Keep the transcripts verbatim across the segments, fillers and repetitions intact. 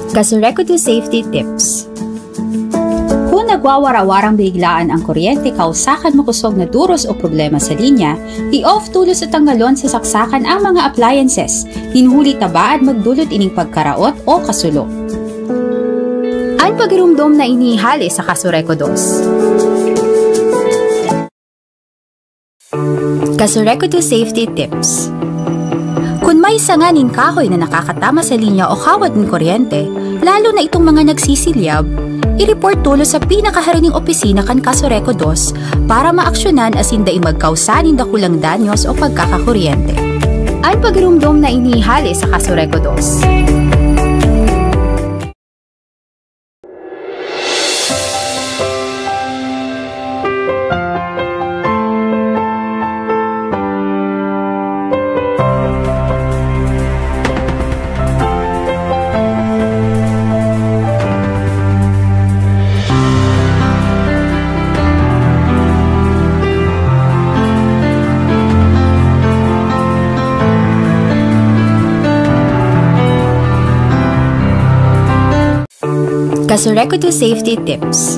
Kasureku two Safety Tips. Kun nagwawara-warang biniglaan ang kuryente kausa kan makosog na duros o problema sa linya, i-off tolos o tanggalon sa saksakan ang mga appliances, nin huli ta baad magdulot ining pagkaraot o kasulo. An pagiromdom na ini hale sa Kasureku dos. Kasureku two Safety Tips. Kun may sanga nin kahoy na nakakatama sa linya o kawad nin kuryente, lalo na itong mga nagsisilyab, i-report tolos sa pinakaharong ning opisina kan Kasureku dos para maaksyonan asin dai magkausa nin dakulang danyos o pagkakakuryente. An pagiromdom na ini hale sa Kasureku dos. Kasureku two Safety Tips.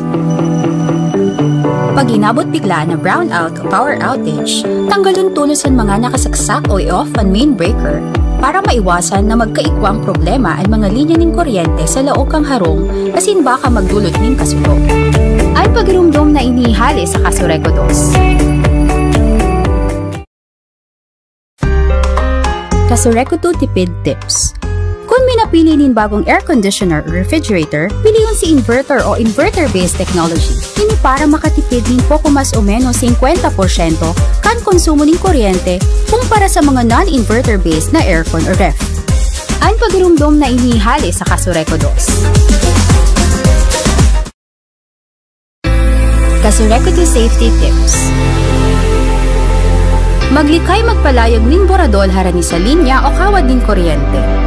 Pag inabot biglaan na brownout o power outage, tanggalon tolos an mga nakasaksak o i-off an main breaker para maiwasan na magkaikwang problema an mga linya nin kuryente sa laog kan harong asin baka magdulot nin kasulo. An pagiromdom na ini hale sa Kasureku dos. Kasureku two Tipid Tips. Kun minapili nin bagong air conditioner o refrigerator, pilion si inverter o inverter-based technology. Ini para makatipid nin poko mas o menos singkwenta porsyento kan konsumo nin kuryente kumpara sa mga non-inverter-based na aircon o ref. An pagiromdom na ini hale sa Kasureku dos. Kasureku two Safety Tips. Maglikay magpalayog nin boradol harani sa linya o kawad nin kuryente.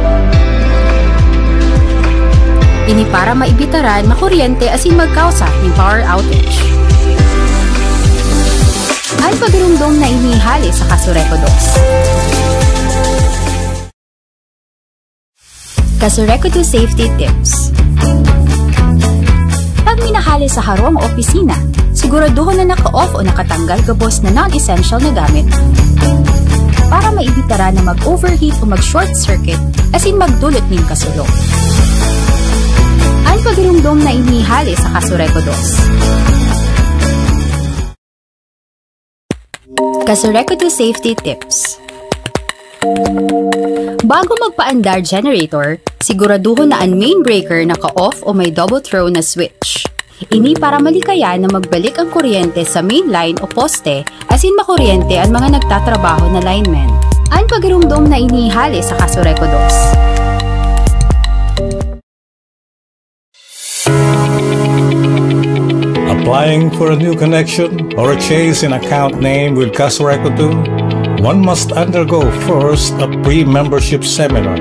Ini para maibitaran makuryente asin magkausa nin power outage. An pagiromdom na ini hale sa Kasureku dos. Kasureku two Safety Tips. Pag minahale sa harong o opisina, siguraduhon na naka-off o nakatanggal gabos na non-essential na gamit para maibitaran na mag-overheat o mag-short circuit asin magdulot nin kasulo. An pagiromdom na ini hale sa Kasureku dos. Kasureku two Safety Tips. Bago magpaandar generator, siguraduhon na an main breaker naka-off o may double throw na switch. Ini para malikayan na magbalik ang kuryente sa main line o poste asin makuryente an mga nagtatrabaho na linemen. An pagiromdom na ini hale sa Kasureku dos. Applying for a new connection or a change in account name with Kasureku two, one must undergo first a pre-membership seminar.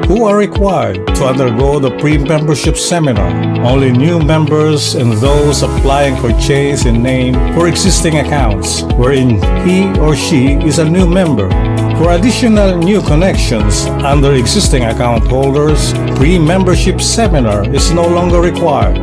Who are required to undergo the pre-membership seminar? Only new members and those applying for change in name for existing accounts wherein he or she is a new member. For additional new connections under existing account holders, pre-membership seminar is no longer required.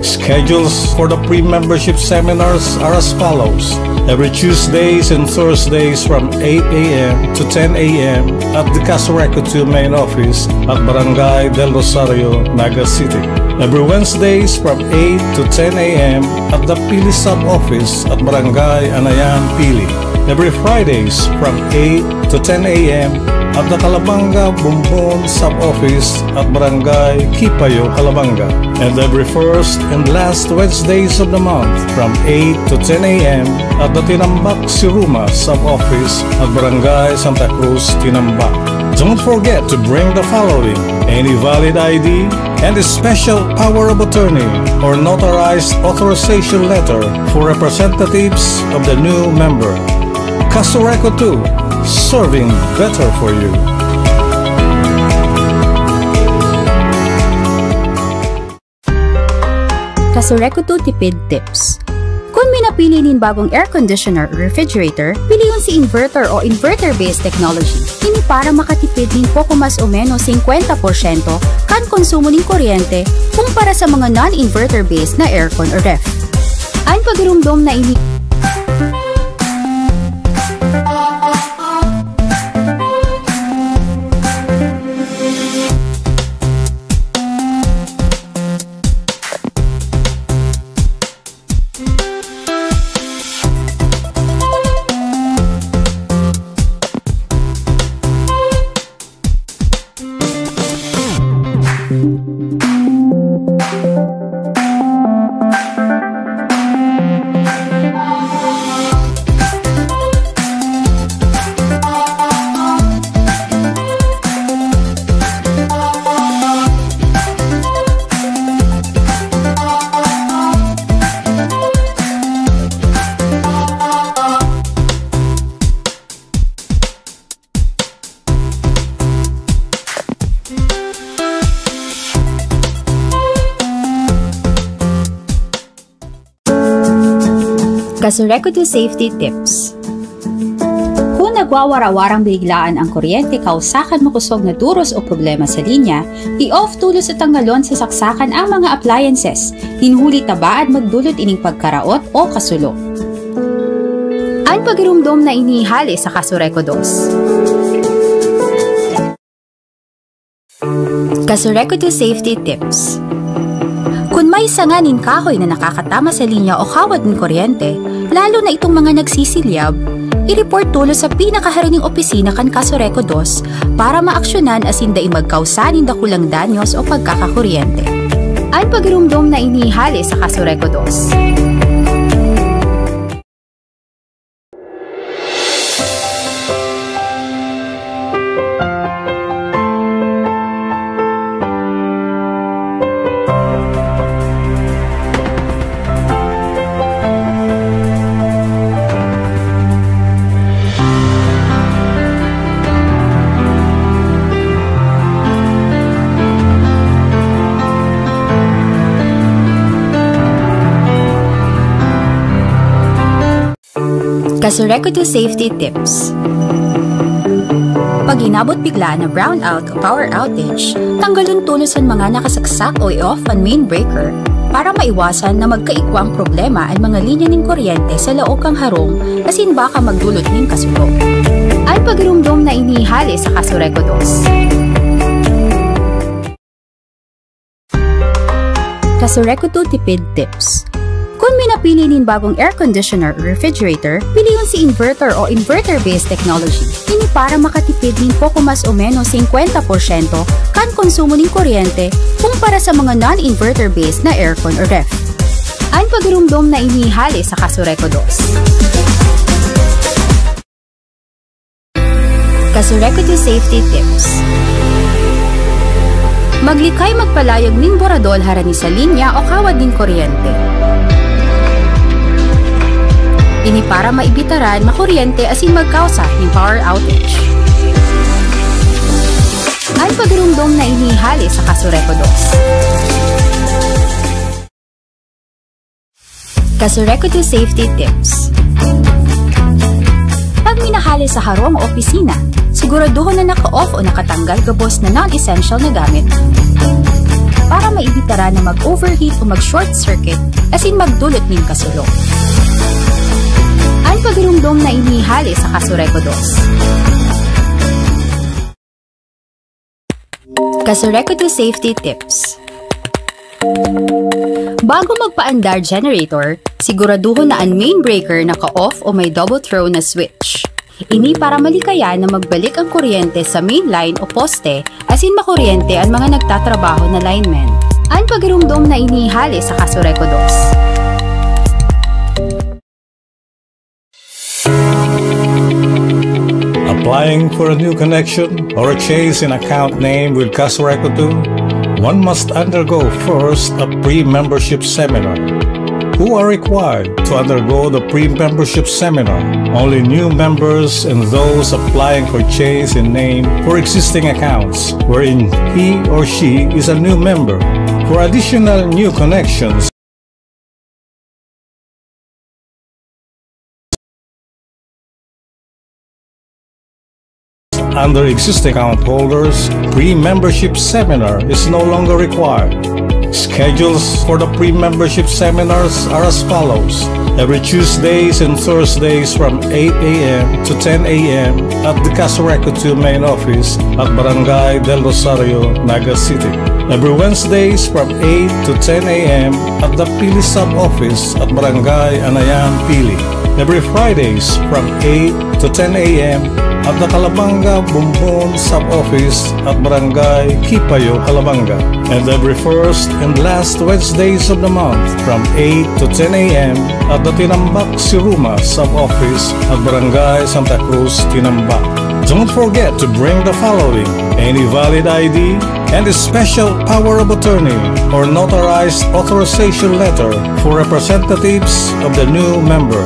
Schedules for the pre-membership seminars are as follows. Every Tuesdays and Thursdays from eight a m to ten a m at the Kasureku two main office at Barangay Del Rosario, Naga City. Every Wednesdays from eight to ten a m at the Pili Sub-Office at Barangay Anayan, Pili. Every Fridays from eight to ten a m at the Calabanga Bumbon Sub-Office at Barangay Kipayo, Calabanga. And every first and last Wednesdays of the month from eight to ten a m at the Tinambac Siruma Sub-Office at Barangay Santa Cruz, Tinambac. Don't forget to bring the following: any valid I D and a special power of attorney or notarized authorization letter for representatives of the new member. Kasureku two, serving better for you. Kasureku two Tipid Tips. Kun minapili nin bagong air conditioner o refrigerator, pilion si inverter o inverter-based technology. Ini para makatipid nin poko mas o menos singkwenta porsyento kan konsumo nin kuryente kumpara sa mga non-inverter-based na aircon o ref. An pagiromdom na ini Kasureku to safety tips. Kun nagwawara-warang biglaan ang kuryente kausa kan makosog na duros o problema sa linya, i-off tolos o tanggalon sa saksakan ang mga appliances, nin huli ta baad magdulot ining pagkaraot o kasulo. An pagiromdom na ini hale sa Kasureku dos. Kasureku to safety tips. Kun may sanga nin kahoy na nakakatama sa linya o kawad nin kuryente, lalo na itong mga nagsisilyab, i-report tolos sa pinakaharaning opisina kan Kasureku dos para maaksyonan asin dai magkausa nin dakulang danyos o pagkakakuryente. An pagiromdom na ini hale sa Kasureku dos. Kasureku to safety tips. Pag inabot bigla na brownout o power outage, tanggalon tolos an mga nakasaksak o i-off an main breaker para maiwasan na magkaigwang problema an mga linya nin kuryente sa laog kan harong asin baka magdulot nin kasulo. An pagiromdom na ini hale sa Kasureku dos. Kasureku to tipid tips. Kun minapili nin bagong air conditioner o refrigerator, pilion si inverter o inverter-based technology. Ini para makatipid nin poko mas o menos singkwenta porsyento kan konsumo nin kuryente kumpara sa mga non-inverter-based na aircon o ref. An pagiromdom na ini hale sa Kasureku dos. Kasureku to safety tips. Maglikay magpalayog nin boradol harani sa linya o kawad nin kuryente. Ini para maibitaran makuryente asin magkausa nin power outage. An pagiromdom na ini hale sa Kasureku dos. Kasureku to safety tips. Pag minahale sa harong o opisina, siguraduhon na naka-off o nakatanggal gabos na non-essential na gamit para maibitaran na mag-overheat o mag-short circuit asin magdulot nin kasulo. An pagiromdom na ini hale sa Kasureku dos. Kasureku to safety tips. Bago magpaandar generator, siguraduhon na an main breaker naka-off o may double throw na switch. Ini para malikayan na magbalik ang kuryente sa main line o poste asin makuryente an mga nagtatrabaho na linemen. An pagiromdom na ini hale sa Kasureku dos. Applying for a new connection or a change in account name with Kasureku two, one must undergo first a pre-membership seminar. Who are required to undergo the pre-membership seminar? Only new members and those applying for change in name for existing accounts wherein he or she is a new member. For additional new connections, Under existing account holders, pre-membership seminar is no longer required. Schedules for the pre-membership seminars are as follows. Every Tuesdays and Thursdays from eight a m to ten a m at the Casureco two main office at Barangay Del Rosario, Naga City. Every Wednesdays from eight to ten a m at the Pili Sub-Office at Barangay Anayan, Pili. Every Fridays from eight to ten a m at the Calabanga Bumbon Sub-Office at Barangay Kipayo, Calabanga. And every first and last Wednesdays of the month from eight to ten a m at the Tinambac Siruma Sub-Office at Barangay Santa Cruz, Tinambac. Don't forget to bring the following: any valid I D and a special power of attorney or notarized authorization letter for representatives of the new member.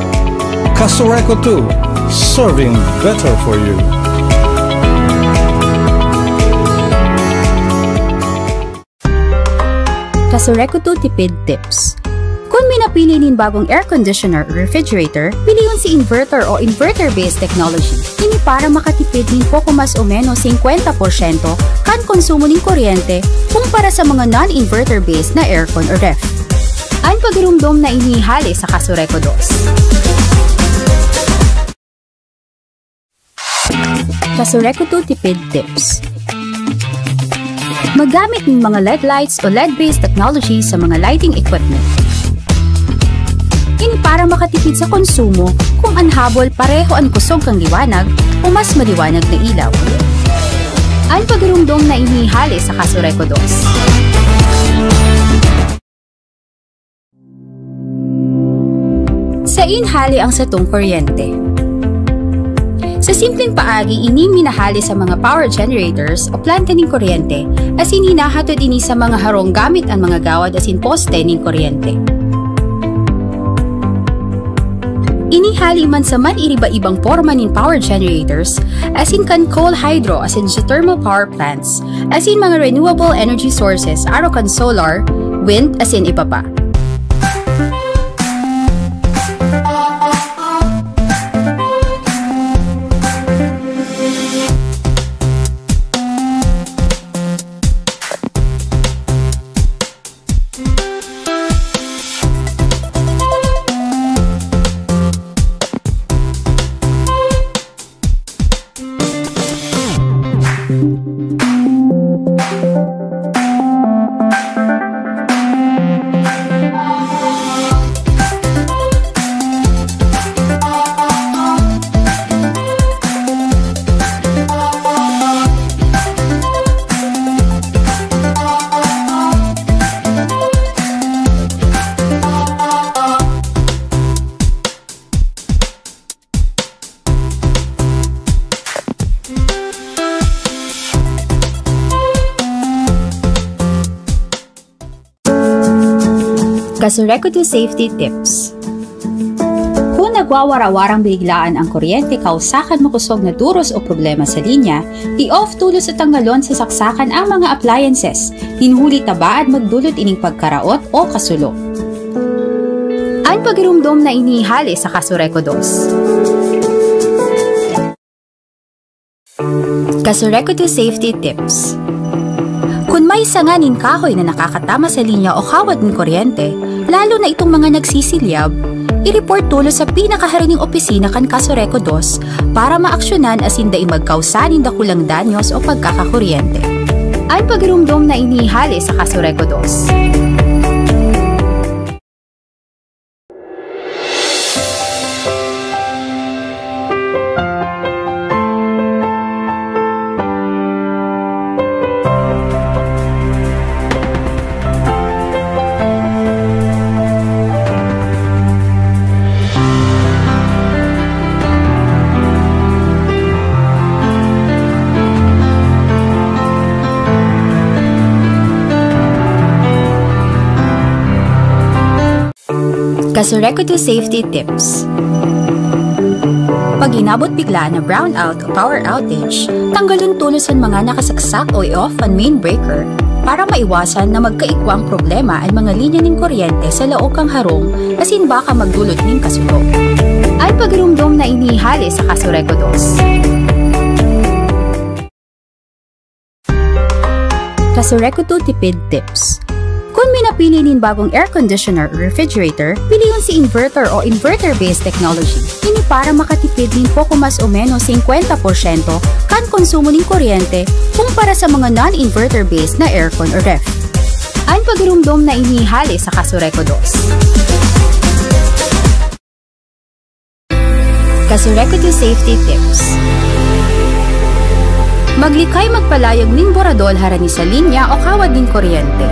Casureco two, serving better for you. Casureco two Tipid Tips. Kun may napili nin bagong air conditioner o refrigerator, pilion si inverter o inverter-based technology. Ini para makatipid nin poko mas o menos singkwenta porsyento kan konsumo nin kuryente kumpara sa mga non-inverter-based na aircon o ref. An pagiromdom na ini hale sa Casureco dos. Casureco two Tipid Tips. Maggamit ng mga L E D lights o L E D-based technology sa mga lighting equipment. Ini para makatipid sa konsumo kung an habol pareho an kusog kan liwanag o mas maliwanag na ilaw. An pagiromdom na ini hale sa Casureco dos. Sain hale ang satong kuryente? Sa simpleng paagi, ini minahale sa mga power generators o planta nin kuryente, asin hinahatod ini sa mga harong gamit an mga gawad asin poste nin kuryente. Ini hale man sa man-iriba-ibang porma nin power generators, asin kan coal, hydro, asin geothermal power plants, asin mga renewable energy sources, arog kan solar, wind, asin iba pa. Casureco two Safety Tips. Kun nagwawara-warang biniglaan an kuryente kausa kan makosog na duros o problema sa linya, i-off tolos o tanggalon sa saksakan ang mga appliances, nin huli ta baad magdulot ining pagkaraot o kasulo. An pagiromdom na ini hale sa Casureco dos. Casureco two Safety Tips. Kun may sanga nin kahoy na nakakatama sa linya o kawad nin kuryente, lalo na itong mga nagsisilyab, i-report tolos sa pinakaharaniang opisina kan Casureco dos para maaksyonan asin dai magkausa nin dakulang danyos o pagkakakuryente. An pagiromdom na ini hale sa Casureco dos. Casureco two Safety Tips. Pag inabot biglaan na brownout o power outage, tanggalon tolos an mga nakasaksak o i-off an main breaker para maiwasan na magkaigwang problema an mga linya nin kuryente sa laog kan harong asin baka magdulot nin kasulo. An pagiromdom na ini hale sa Casureco dos. Kasureku two Tipid Tips. Kun minapili nin bagong air conditioner o refrigerator, pilion si inverter o inverter-based technology. Ini para makatipid nin poko mas o menos singkwenta porsyento kan konsumo nin kuryente kumpara sa mga non-inverter-based na aircon o ref. An pagirumdom na ini hale sa Kasureku dos. Kasureku two Safety Tips. Maglikay magpalayog nin boradol harani sa linya o kawad nin kuryente.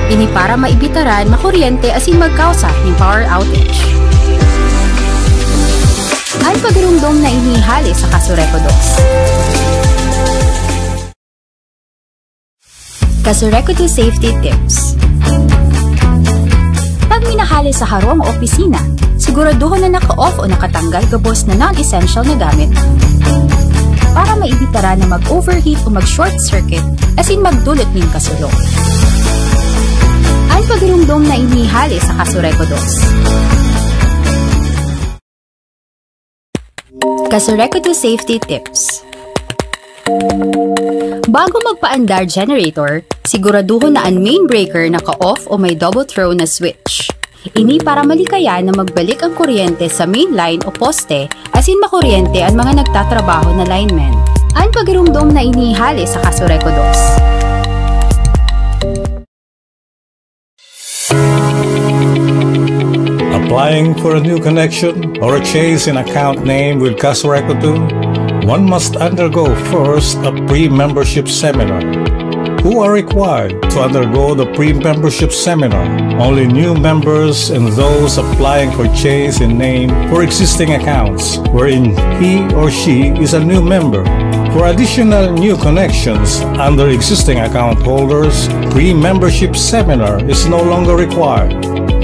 Ini para maibitaran makuryente asin magkausa nin power outage. An pagirumdom na ini hale sa Kasureku dos. Kasureku two Safety Tips. Pag minahale sa harong o opisina, siguraduhon na naka-off o nakatanggal gabos na non-essential na gamit para maibitaran na mag-overheat o mag-short circuit asin magdulot nin kasulok. An pagirumdom na ini hale sa Kasureku dos. Kasureku two Safety Tips. Bago magpaandar generator, siguraduhon na an main breaker naka-off o may double throw na switch. Ini para malikayan na magbalik ang kuryente sa main line o poste asin makuryente an mga nagtatrabaho na linemen. An pagirumdom na ini hale sa Kasureku dos. Applying for a new connection or a change in account name with Kasureku two, one must undergo first a pre-membership seminar. Who are required to undergo the pre-membership seminar? Only new members and those applying for change in name for existing accounts wherein he or she is a new member. For additional new connections under existing account holders, pre-membership seminar is no longer required.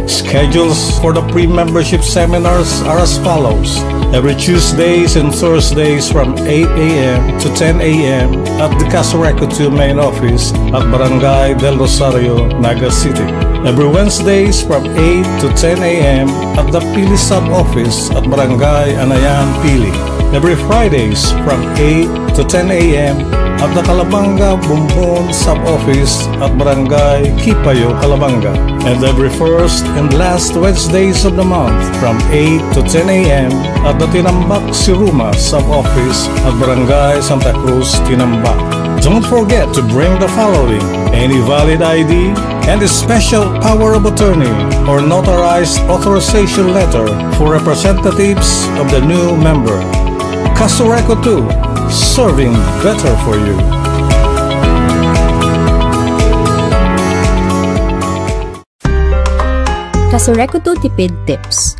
Schedules for the pre-membership seminars are as follows. Every Tuesdays and Thursdays from eight a m to ten a m at the Kasureku two main office at Barangay Del Rosario, Naga City. Every Wednesdays from eight to ten a m at the Pili Sub-Office at Barangay Anayan, Pili. Every Fridays from eight to ten a m at the Calabanga Bumbon Sub-Office at Barangay Kipayo, Calabanga. And every first and last Wednesdays of the month from eight to ten a m at the Tinambac Siruma Sub-Office at Barangay Santa Cruz, Tinambac. Don't forget to bring the following: any valid I D and a special power of attorney or notarized authorization letter for representatives of the new member. Kasureku two, serving better for you. Kasureku two Tipid Tips.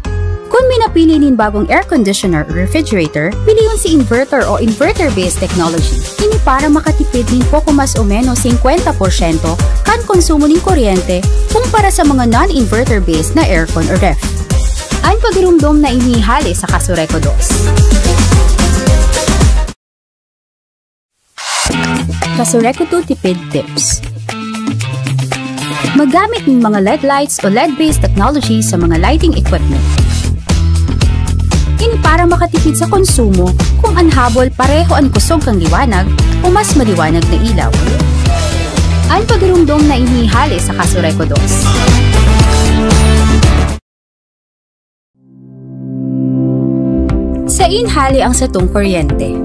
Kun minapili nin bagong air conditioner o refrigerator, pilion si inverter o inverter-based technology. Ini para makatipid nin poko mas o menos singkwenta porsyento kan konsumo nin kuryente kumpara sa mga non-inverter-based na aircon o ref. An pagirumdom na ini hale sa Kasureku dos. Kasureku two Tipid Tips. Maggamit ng mga L E D lights o L E D-based technology sa mga lighting equipment. Ini para makatipid sa konsumo kung an habol pareho an kusog kan liwanag o mas maliwanag na ilaw. An pagirumdom na ini hale sa Kasureku dos. Sain hale ang satong kuryente?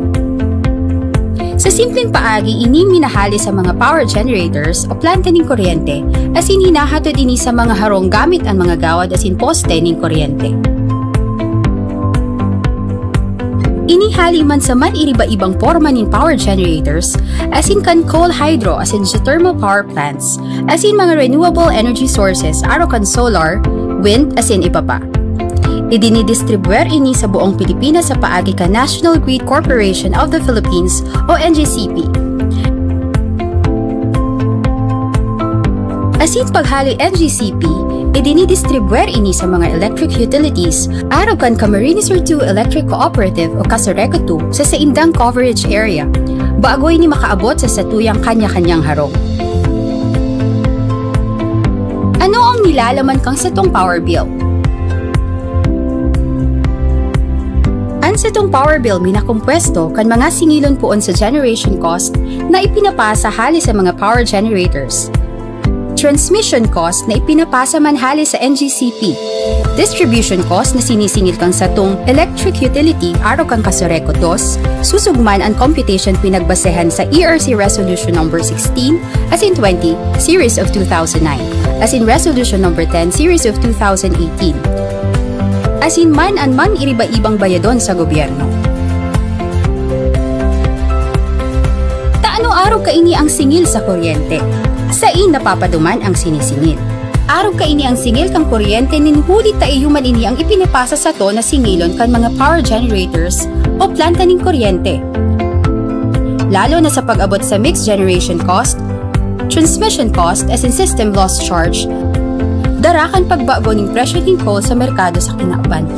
Sa simpleng paagi, ini minahale sa mga power generators o planta nin kuryente, asin hinahatod ini sa mga harong gamit an mga gawad asin poste nin kuryente. Ini hale man sa man-iriba-ibang porma nin power generators, asin kan coal, hydro, asin geothermal power plants, asin mga renewable energy sources, arog kan solar, wind, asin iba pa. Idinidistribwer ini sa buong Pilipinas sa paagi kan National Grid Corporation of the Philippines o N G C P. Asin paghale N G C P, idinidistribwer ini sa mga electric utilities, arog kan Camarines Sur two Electric Cooperative o Kasureku two sa saindang coverage area, bago ini makaabot sa satuyang kanya-kanyang harong. Ano ang nilalaman kan satong power bill? An satong power bill minakompuesto kan mga singilon poon sa generation cost na ipinapasa hali sa mga power generators, transmission cost na ipinapasa man hali sa N G C P, distribution cost na sinisingil kan satong electric utility arog kan Casureco dos, susog man an computation pinagbasehan sa E R C Resolution Number sixteen, asin twenty, Series of two thousand nine, asin Resolution Number ten, Series of two thousand eighteen, asin man an mang iriba-ibang bayadon sa gobyerno. Ta ano arog kaini ang singil sa kuryente? Sain napapaduman ang sinisingil. Arog kaini ang singil kan kuryente nin huli ta iyo man ini ang ipinapasa sato na singilon kan mga power generators o planta nin kuryente. Lalo na sa pag-abot sa mixed generation cost, transmission cost asin system loss charge, dara kan pagbago nin presyo nin coal sa merkado sa kinaban.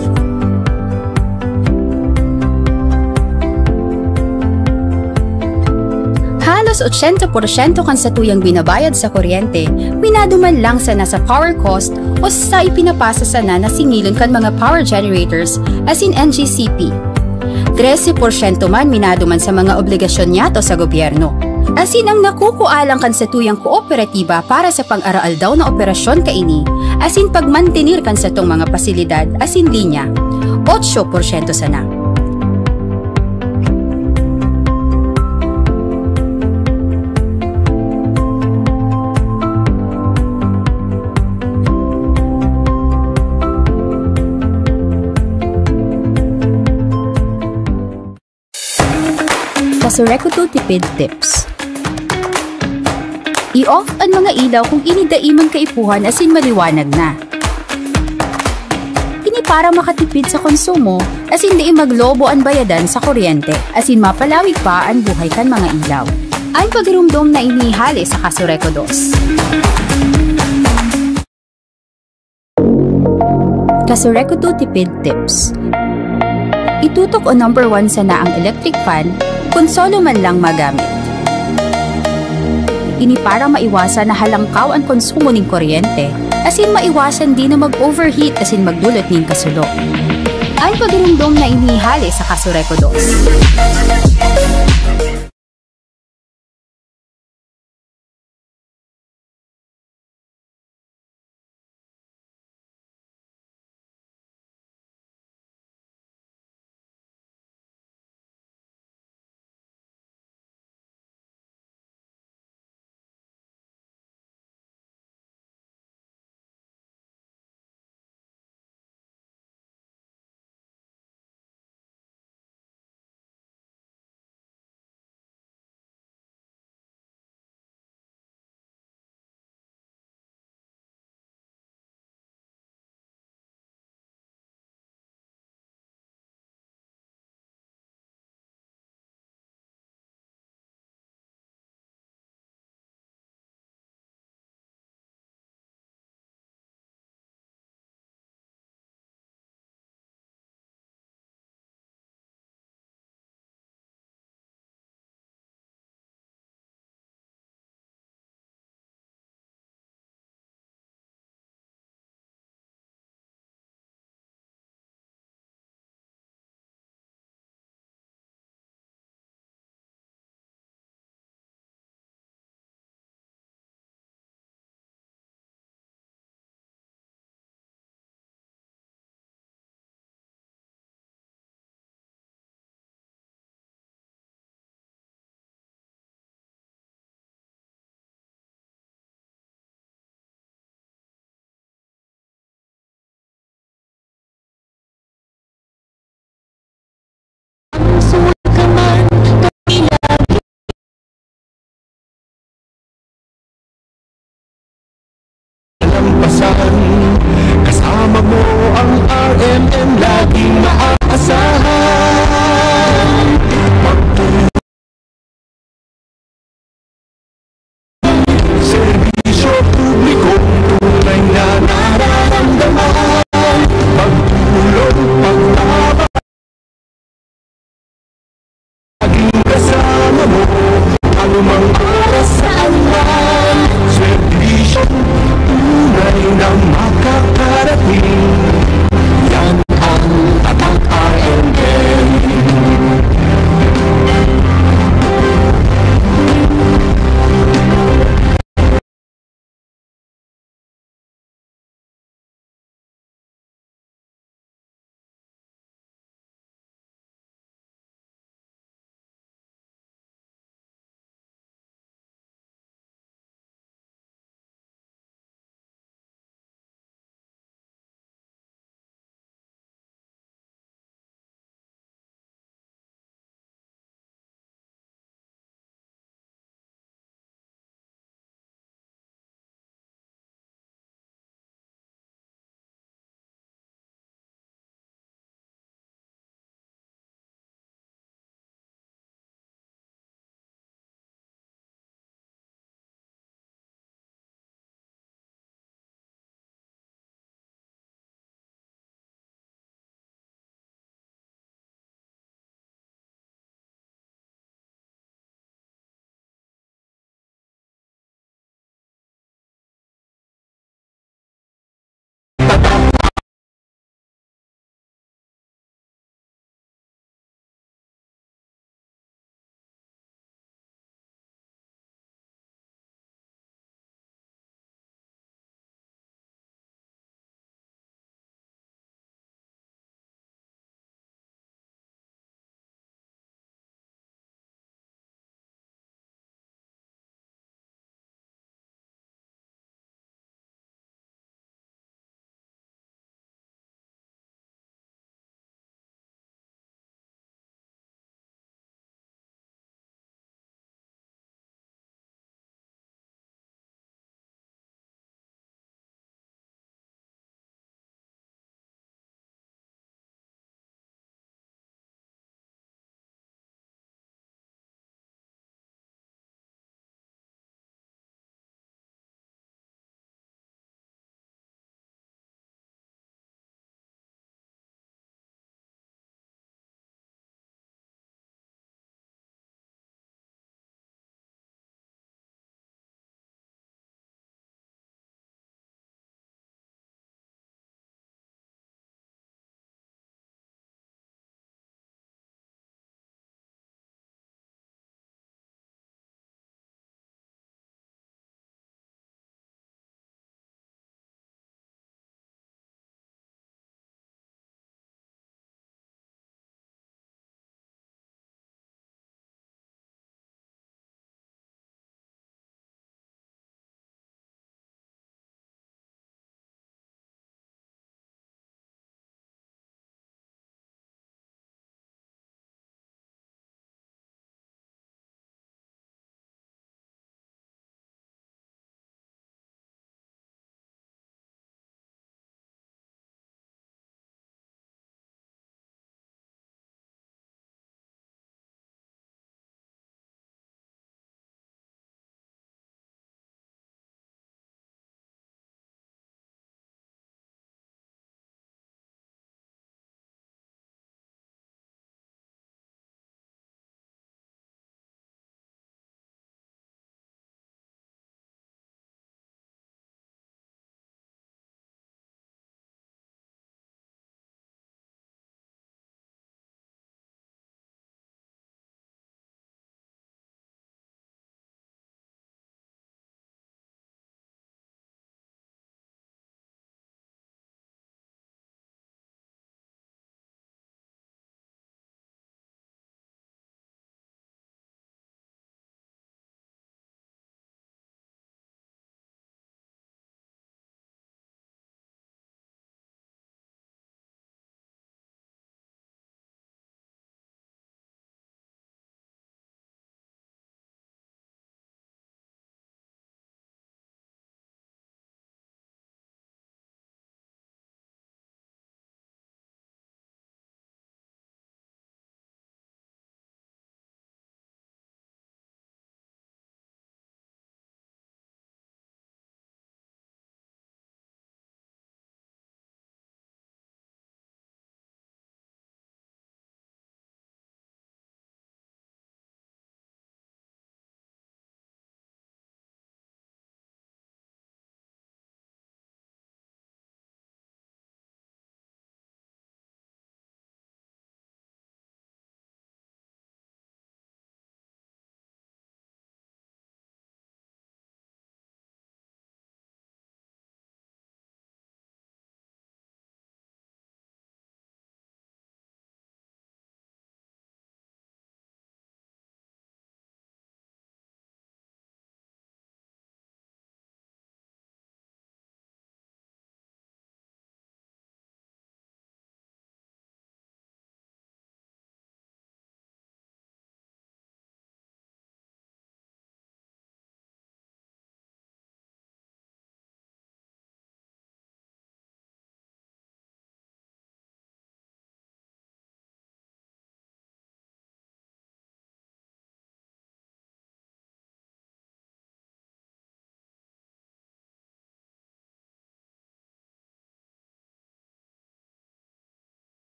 Halos ochenta porsyento kan satuyang binabayad sa kuryente, minaduman lang sana sa power cost o sa ipinapasa sana na singilon kan mga power generators asin N G C P. Trese porsyento man minaduman sa mga obligasyon niyato sa gobyerno. Asin ang nakukua lang kan satuyang kooperatiba para sa pang-araaldaw na operasyon kaini, asin pagmantener kan satong mga pasilidad asin linya, otso porsyento sana. Casureco two Tipid Tips. I-off an mga ilaw kung ini dai man kaipuhan asin maliwanag na. Ini para makatipid sa konsumo, asin dai maglobo an bayadan sa kuryente, asin mapalawig pa an buhay kan mga ilaw. An paghiromdom na ini hale sa Casureco dos. Casureco two Tipid Tips. Itutok o number one sana ang electric fan kun solo man lang magamit. Ini para maiwasan na halangkaw an konsumo nin kuryente, asin maiwasan din na mag-overheat asin magdulot nin kasulo. An paghiromdom na ini hale sa Casureco dos.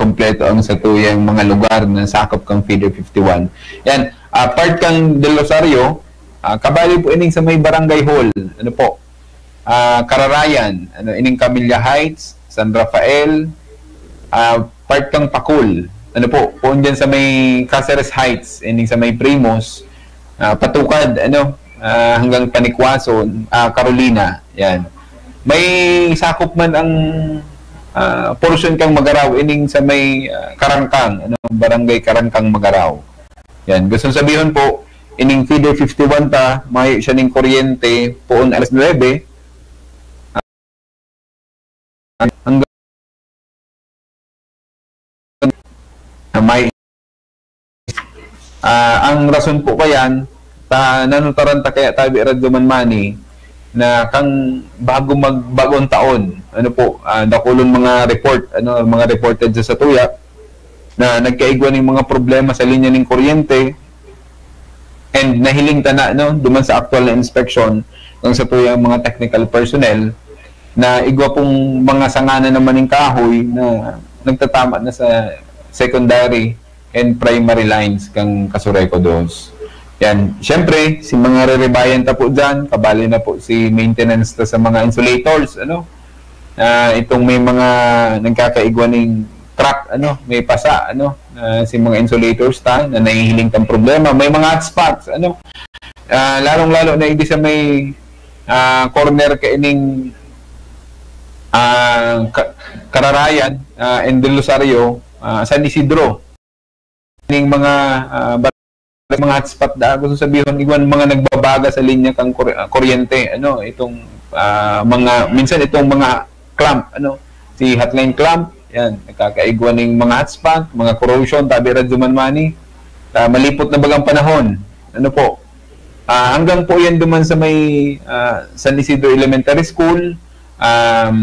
kompleto ang satuyang mga lugar na sakop kang Feeder fifty-one. Yan, ah, part kang Del Rosario, ah, kabali po ining sa may barangay hall, ano po, ah, Kararayan, ano, ining Camilla Heights, San Rafael, ah, part kang Pacul, ano po, poon dyan sa may Caceres Heights, ining sa may Primos, ah, patukad, ano, ah, hanggang Panicuason, ah, Carolina, yan. May sakop man ang, ah, portion kang Magarao, ining sa may, ah, Karangkang, ano, Barangay Karangkang, Magarao. Yan. Gusto sabihon po, ining Feeder fifty-one ta, mayo siya ning kuryente, poon alas nuebe, hanggang, ah, may, ah, ang rason po kayan, ta, nanutaran ta kaya tabi Radyo Manmani, na kang bago mag-, bagong taon, ano po, ah, dakulon mga report, ano, mga reported sa satuya, na nagkaigwa ning mga problema sa linya ning kuryente, and nahiling ta na, no, duman sa aktual na inspeksyon ng satuyang mga technical personnel, na igwa pong mga sanga na naman ning kahoy na nagtatama na sa secondary and primary lines kang Casureco dos. Yan. Siyempre, si mga rerebayan ta po dyan, kabali na po si maintenance ta sa mga insulators, ano? Ah, itong may mga nagkakaigwa ning crack, ano, may pasa, ano, ah, si mga insulators ta na nahihiling tang problema. May mga hot spots, ano? Ah, lalong-lalo na igdi sa may, ah, corner kaining, ah, Ka-, Kararayan, ah, and Del Rosario, ah, San Isidro. Ning mga, ah, bar-, mga hotspot da, gusto sabihon, igwa mga nagbabaga sa linya kang kur-, ah, kuryente, ano, itong, ah, mga, minsan itong mga clamp, ano, si hotline clamp, yan, nagkakaigwa ning mga hotspot, mga corrosion, tabi Radyo Manmani, ah, malipot na bagang panahon, ano po, ah, hanggang po yan duman sa may, ah, San Isidro Elementary School, um,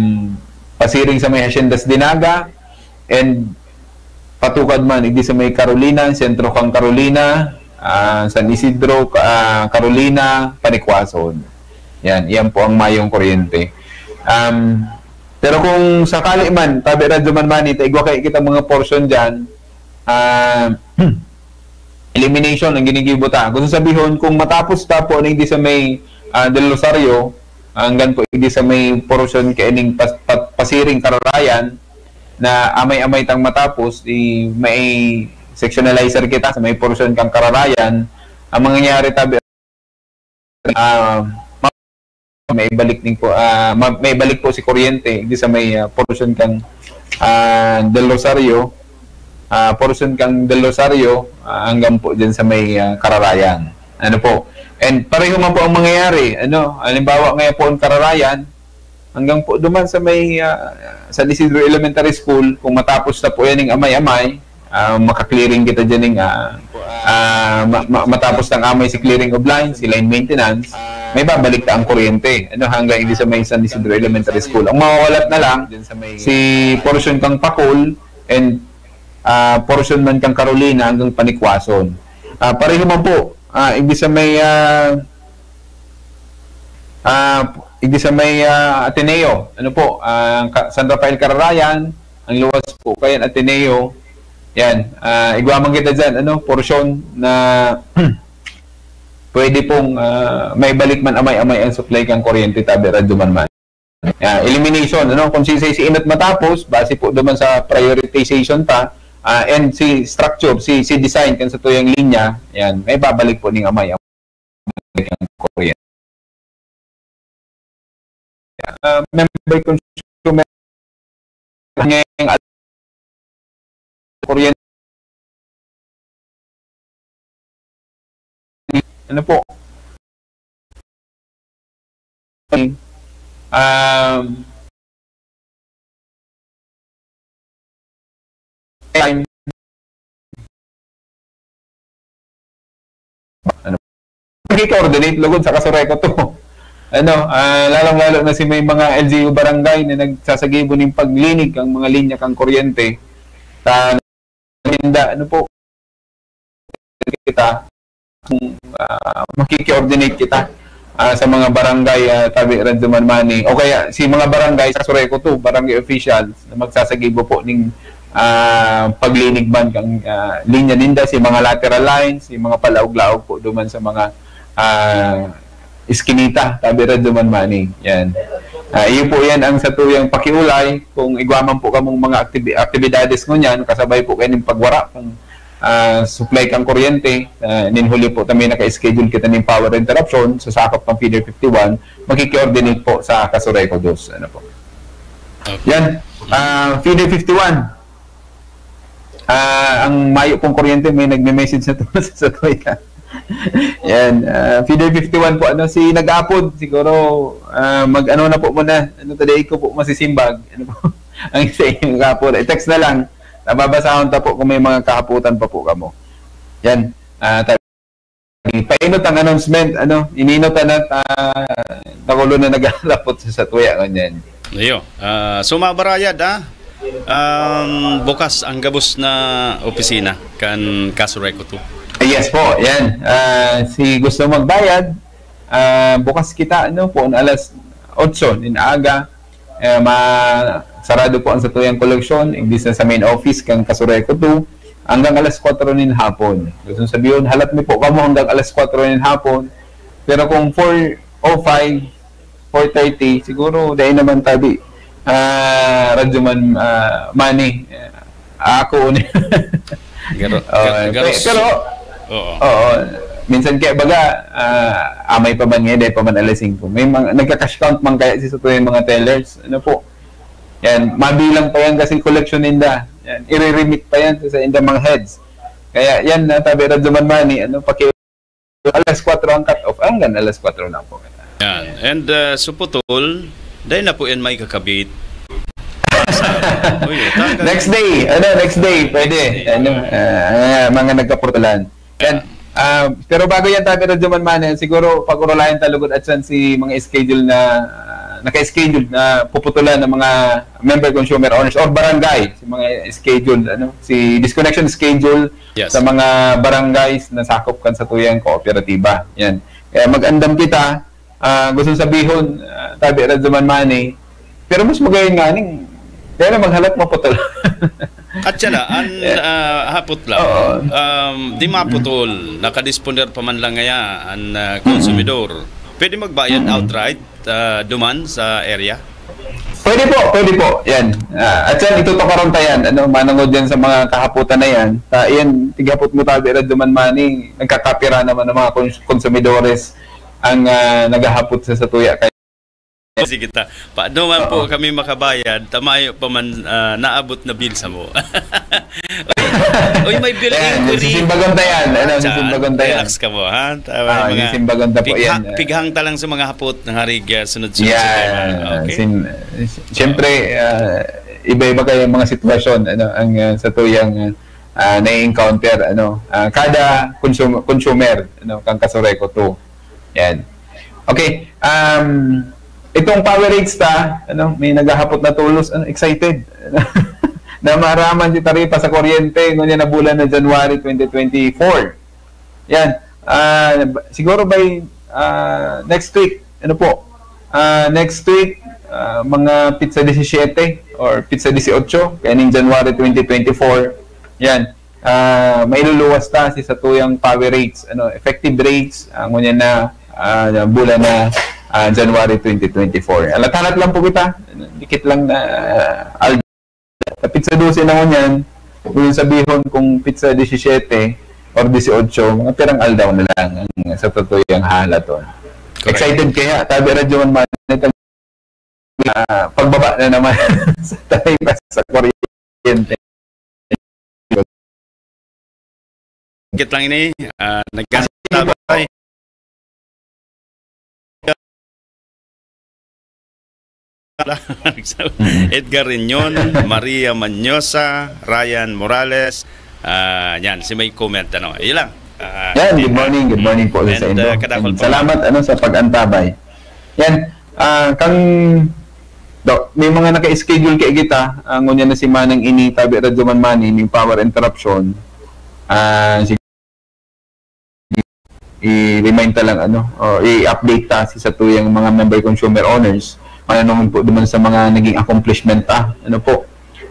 pasiring sa may Haciendas Dinaga, and patukad man, igdi sa may Carolina, sentro kang Carolina, ah, San Isidro, ah, Carolina, Panicuason. Yan, iyan po ang mayong kuryente. Um, pero kung sakali man, tabi Radyo Manmani, ta igwa kaya kita mga portion dyan, ah, elimination ang ginigibo ta. Gusto sabihon, kung matapos ta po na igdi sa may, ah, Del Rosario, hanggang po igdi sa may portion kaining pas-, pa-, pasiring Kararayan, na amay-amay tang matapos, di may sectionalizer kita sa may portion kang Kararayan, ang mangyayari tabi, ah, ma-, may balik din po, ah, ma-, may balik po si kuryente di sa may, ah, portion kang, ah, Del Rosario, ah, portion kang Del Rosario, ah, hanggang po dyan sa may, ah, Kararayan. Ano po? And pareho man po ang mangyayari, ano, halimbawa ngayon po ang Kararayan, hanggang po duman sa may, ah, San Isidro Elementary School, kung matapos na po yan yung amay-amay, ah, maka-clearing kita dyan yung, ah, ah, ma-, ma-, matapos ng amay si clearing of line, si line maintenance, may babalik ta ang kuryente, ano, hanggang hindi sa may San Isidro Elementary School. Ang mawawalat na lang, si portion kang Pacul and, ah, portion man kang Carolina hanggang Panikwason. Ah, pareho man po, ah, hindi sa may, ah, ah, hindi sa may, ah, Ateneo. Ano po, ah, Ka-, San Rafael Cararayan, ang luwas po, kayan Ateneo. Yan, ah, igwa man kita dyan, ano, porsyon na pwede pong, ah, may balik man amay-amay ang supply kang kuryente, tabi Radyo Manman. Ah, elimination, ano, kung sisay si inot matapos, base po duman sa prioritization ta, ah, and si structure, si, si design kan sa tuyang linya, yan, may babalik po ning amay ang kuryente. Ah, member consumer ngayong kuryente. Ano po? Um, time. Ano? Nag-coordinate lugod sa Casureco to. Ano, ah, lalong-lalo na si may mga L G U barangay na nagsasagibo ning paglinig ang mga linya kang kuryente. Ta-, ninda, ano po, kita, ah, makiki-coordinate kita, ah, sa mga barangay, ah, tabi Radyo Manmani. O kaya, si mga barangay sa Casureco to, barangay officials, na magsasagibo po ning ah, paglinig man kan, ah, linya ninda, si mga lateral lines, si mga palaog-laog po duman sa mga, ah, iskinita, tabi ra duman mani. Yan. Ah, iyo po yan ang satuyang pakiulay. Kung igwa man po kamong mga aktibi-, aktibidades ngunyan, kasabay po kayo ng pagwara kung, ah, supply kang kuryente, ah, nin huli po kami naka-schedule kita ng power interruption sa sakop ng feeder fifty-one, makiki-coordinate po sa Casureco dos. Ano po? Okay. Yan. Ah, feeder fifty-one. Ah, ang mayo pong kuryente, may nagme-message na tungkol sa satuya. Yan. Ah, feeder fifty-one po, ano, si nag-apod, siguro, ah, mag-ano na po muna, ano, today ko po masisimbag. Ano po? Ang isa yung nag-apod. I-text na lang. Nababasahon ta po kung may mga kahaputan pa po kamo. Yan. Ah, tabi, painot ang announcement, ano, ininot na, ah, nakulo na naglalapot sa satuya, ganyan. Iyo. Ah, so, mabarayad, ah. Um, bukas ang gabos na opisina kan Casureco two. Ah, yes po, yan. Ah, si gusto magbayad, ah, bukas kita, ano, po, alas otso nin aga, eh, ma-, sarado po ang satuyang koleksyon, imbis na sa main office kan Casureco two, hanggang alas kwatro nin hapon. Gusto sabihon, halat mi po kamo hanggang alas kwatro nin hapon, pero kung four oh five, four thirty, siguro, dahil naman tabi, ah, Radyo Man, ah, Mani, ah, ako, Garo-, Oh, ga-, garos-, pero, oo. Oo, minsan kaya baga, ah, amay pa man ngayon, dahil pa man alas singko. May mga, nagka-cash count man kaya si Soto yung mga tellers. Ano po? Yan, mabilang pa yan kasi collection ninda. Yan, i-remit pa yan sa, sa inda mga heads. Kaya yan, na tabi Radyo Man Mani, ano, paki-, alas kwatro ang cut-off, hanggang alas kwatro lang po. Yan. And, uh, suputol, dahil na po yan may kakabit. Uy, tanggal. Next day, ano, next day, pwede. Next day. Ano, ah, mga nagkaputulan. Yan. Ah, pero bago yan, tabi Radyo Man Mani, siguro pag-urulayan ta lugod at san si mga schedule na, ah, naka-schedule na puputulan ng mga member consumer owners or barangay, si mga schedule, ano, si disconnection schedule, yes, sa mga barangays na sakop kan satuyang kooperatiba. Yan. Kaya mag-andam kita, ah, gusto sabihon, ah, tabi Radyo Man Mani, pero mas magayon nga ning, kaya na maghalat maputol. At siya na, an, Yeah. ah, hapot lang. Oo. Um, di maputol, nakadisponer pa man lang ngaya an, ah, Mm-mm. konsumidor. Pwede magbayad Mm-mm. outright, ah, duman sa area? Pwede po, pwede po. Yan. Ah, at yan, itutukaran ta yan. Ano, manangod yan sa mga kahaputan na yan. Ta, yan, tighapot mo tabi, Radyo Man Mani, nagkakapira naman ng mga kons-, konsumidores ang, ah, naghahapot sa satuya. Sige ta. Paano man po Oo. kami makabayad, tamayo pa man, ah, naabot na bill sa mo. Uy, uy, may bill Ayan, inquiry. Sisimbagon ta yan. Ano, Ah, sisimbagon ta yan. Relax ka mo, ha? Tama Ah, yung mga sisimbagon ta po pigha-, yan, ah. pighang ta lang sa mga hapot ng harig, ah, sunod-sunod sa Yan. tema. Okay? Sim-, siyempre, ah, iba-iba kayong mga sitwasyon, ano, ang, ah, sa tuyang, ah, ah, nai-encounter, ano, ah, kada consum-, consumer, ano, kang Kasureco two. Yan. Okay, um, itong power rates ta, ano, may naghahapot na tulos, ano, excited. Na maaraman si taripa sa kuryente, ngunyan na bulan na January twenty twenty-four. Yan. Ah, siguro by, ah, next week, ano po, ah, next week, ah, mga pitsa disisiete or pitsa disiotso, kaning January twenty twenty-four. Yan. Ah, mailuluwas ta si satuyang power rates, ano, effective rates, ah, ngunyan na, ah, bulan na, ah, January twenty twenty-four. Alat-alat lang po kita, dikit lang na, ah, aldaw. Kapit sa dose na ngunyan, kung yung sabihon kung pitsa disisyete or disiotso, mga pirang aldaw na lang ang satuyang hahalaton. Correct. Excited kaya, tabi Radyo Man Mani, ah, pagbaba na naman sa taripa sa kuryente. Sakit lang ini, ah, nagkasabay. Mm. Edgar Reñon, Maria Manyosa, Ryan Morales, ah, yan, si may comment, ano, yun lang. Ah, Yan, good morning, good morning po sa And, inyo. ah, kadakol And pa salamat, ano, sa pag-antabay. Yan, ah, kang, do, may mga naka-schedule kay kita, ah, ngunyan na si Manang ini, tabi Radyo Man Mani, may power interruption. Ah, si, i-remind ta lang, ano, o i-update ta si satuyang mga member consumer owners. Mananungod po naman sa mga naging accomplishment, ah, ano po.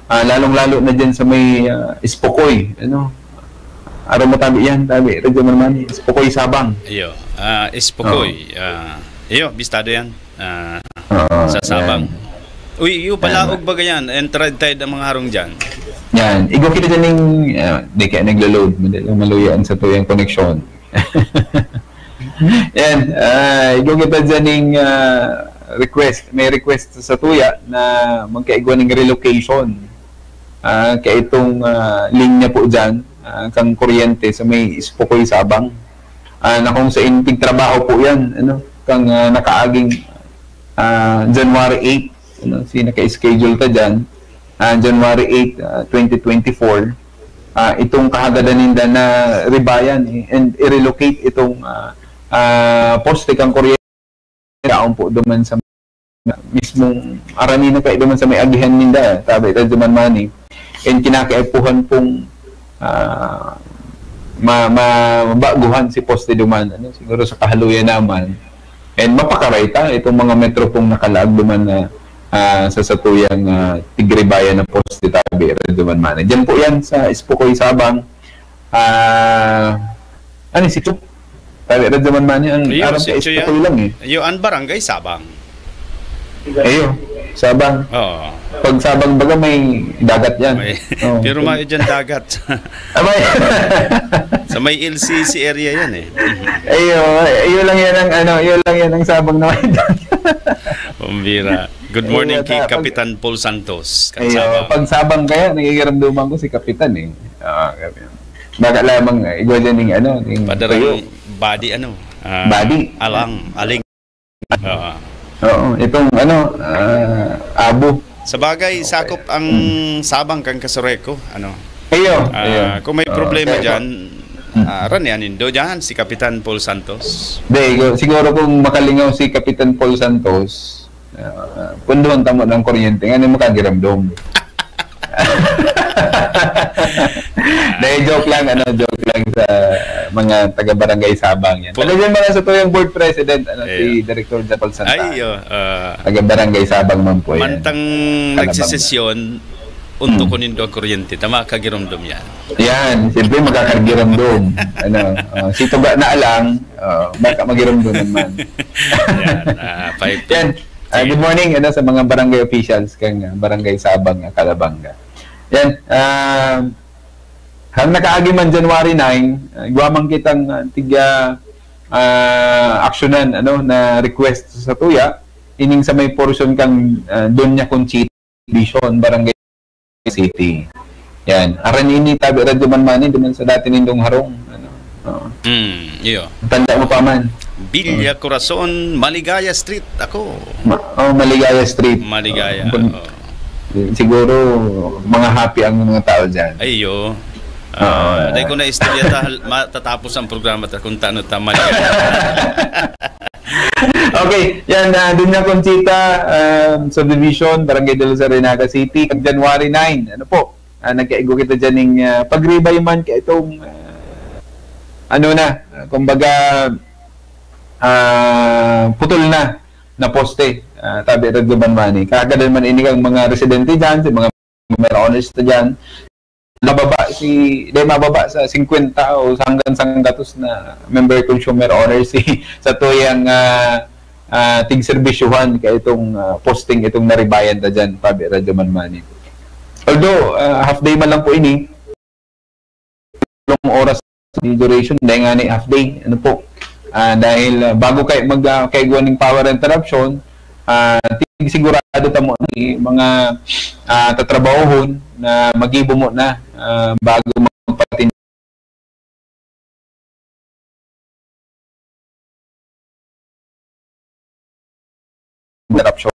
Ah, lalong-lalo na dyan sa may, ah, Ispokoy, ano? Aram mo tabi yan, tabi, Radyo Manmani, Ispokoy, Sabang. Iyo, ah, Ispokoy, Oh. ah, iyo, bistado yan, ah, Oo, sa Sabang. yan. Uy, iyo, Yan. palaog baga yan, and red tide ang mga harong dyan. Yan, igwa kita dyan yung, ah, di kaya naglo-load, madali lang maluya ang satuyang koneksyon. Yan, ah, igwa kita dyan yung, ah, request, may request sa tuya na magkaigwa ng relocation. Ah, kaya itong, ah, linya po dyan, ah, kang kuryente sa may Ispokoy, Sabang. Ah, na kung sa inting trabaho po yan, ano, kang, ah, nakaaging, ah, January eight, ano, si naka-schedule ta dyan, ah, January eight, ah, twenty twenty-four, ah, itong kahagadan ninda na ribayan, eh, and i-relocate itong, ah, ah, poste kang kuryente, yaon po duman sa mismong arani na kayo duman sa may agihan ninda, tabi ta duman mani. And kinakaipuhan pong, ah, ma-, ma-, mabaguhan si poste duman, ano, siguro sa kahaluyan naman. And mapakaray ta itong mga metro pong nakalaag duman na, ah, sa satuyang, ah, tigribayan na poste, tabi ra duman mani. Diyan po yan sa Ispokoy, Sabang. Ah, ano, sitio? Tabi ra duman mani, ang Iyo, aram ka, sitio yan. Ispokoy lang eh. Iyo, ang barangay Sabang. Iyo, Sabang. Oo. Pag Sabang baga may dagat yan. May, Oo. pero may dyan dagat. Ah, may Sa may L C C area yan eh. Iyo, iyo lang yan ang, ano, iyo lang yan ang Sabang na may dagat. Pambira. Good morning Iyo, kay ta-, pag Kapitan Paul Santos, Iyo, Kansabang. pag Sabang kaya, nakikiramduman ko si Kapitan eh. Ah, Kapitan. Baka lamang, eh, igwa dyan yung, ano, yung Padarang tuyo. body, ano, ah, Body. alang, aling. Oo. Oo, itong, ano, ah, abo. Sa bagay, Okay. sakop ang Mm. Sabang kan Casureco, ano. Iyo, Ah, iyo. kung may Oo, problema kaya dyan, Mm. ah, ranian nindo dyan, si Kapitan Paul Santos. Di, igo-, siguro kung makalingaw si Kapitan Paul Santos, ah, punduhan tamo ng kuryente, nga na makagiramdom. Dahil joke lang, ano, joke lang sa mga taga-barangay Sabang yan. Pul- Talagang mga sa tuyang board president, ano, si Iyo. Director Japal Santa. Ay, iyo, ah, Taga-barangay Sabang man po yan. Mantang Kalabang nagsisesyon, unto Hmm. ko nindo ang kuryente, tama, kagiromdom yan. Yan, siyempre makakagiromdom. Ano, ah, si Tuga na lang, ah, baka magiromdom naman. Yan, ah, five Yan. Ah, Sige. good morning, ano, sa mga barangay officials kang, ah, Barangay Sabang, ah, Calabanga. Yan, ah, hang nakaagi man January nine, ah, igwa man kitang, ah, tiga, ah, aksyonan, ano, na request sa tuya, ining sa may portion kang, ah, Doña Conchita Division, Barangay City. Yan. Aran ini, tabi Radyo Manmani, duman sa dati nindong harong. Ano? Oo. Hmm, iyo. Tanda mo pa man. Villa Oo. Corazon, Maligaya Street. Ako. Ma-, oh, Maligaya Street. Maligaya, Oo. Pag-, oo. siguro, mga happy ang mga tao dyan. Ay, iyo. Oo. Ah, dahil ko na istorya ta, matatapos ang programa ta kung tano ta Maligaya. Okay, yan, ah, Doña Conchita, um, Subdivision, Barangay de Luz, Arenaga City, kag January nine. Ano po? Ah, nagkaigo kita dyan ning, ah, pagribay man kay itong, ah, ano na, ah, kumbaga, ah, putol na, na poste, ah, tabi Radyo Manmani. Kagadan man ini kang mga residente dyan, sa mga consumer owners na dyan, mababa si, di, mababa sa singkwenta o hanggang sanggatos na member consumer owners si, sa tuyang, ah, ah, tigserbisyuhan ka itong, ah, posting itong naribayan ta dyan, tabi Radyo Manmani. Although, ah, half day man lang po ini, long oras ni duration, dahil nga ni half day, ano po. Ah, dahil, ah, bago kayo mag, ah, kaigwa ning power interruption, ah, tig-, sigurado ta mo ni mga, ah, tatrabahohon na magibo mo na, ah, bago magpatin-, interruption.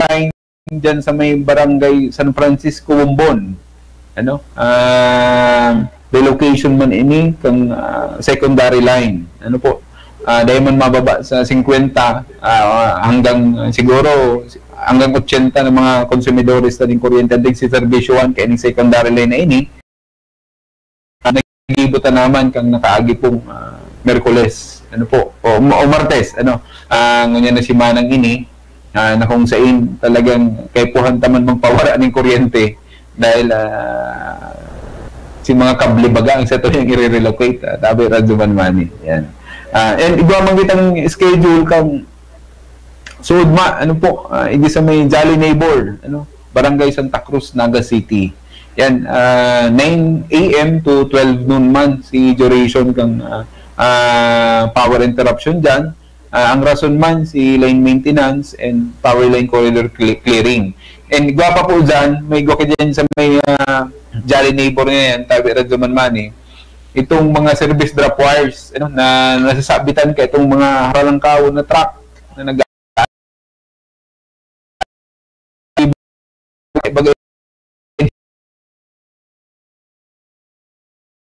Line dyan sa may barangay San Francisco Bombon. Ano? Ah, relocation man ini kang, ah, secondary line. Ano po? Ah, dahil man mababa sa singkwenta, ah, hanggang, ah, siguro, hanggang otsenta ng mga konsumidores na din kuryente, ang tigsiserbisyuhan kay ining secondary line na ini. Ah, nagibo ta naman kang nakaagi pong, ah, Miyerkules. ano po, o, o Martes, ano, ah, ngunyan na simanang ini, ah, na kung sain talagang kaipuhan ta man magpawara ning kuryente dahil, ah, si mga kable baga ang satuyang ire-relocate, ah, tabi Radyo Man Money. Yan. Ah, and igwa man kitang schedule kan suod ma, ano po, ah, igdi sa may Jolly Neighbor, ano, Barangay Santa Cruz, Naga City. Yan, ah, nine a m to twelve noon man si duration kan, ah, ah, power interruption diyan. Ah, ang rason man si line maintenance and power line corridor cle-, clearing. And igwa pa po diyan, may igwa ka diyan sa may, ah, Jolly Neighbor ngayon, tabi Radyo Man Money. Itong mga service drop wires, ano, na nasasabitan ka itong mga haralangkaw na truck na nag- bagay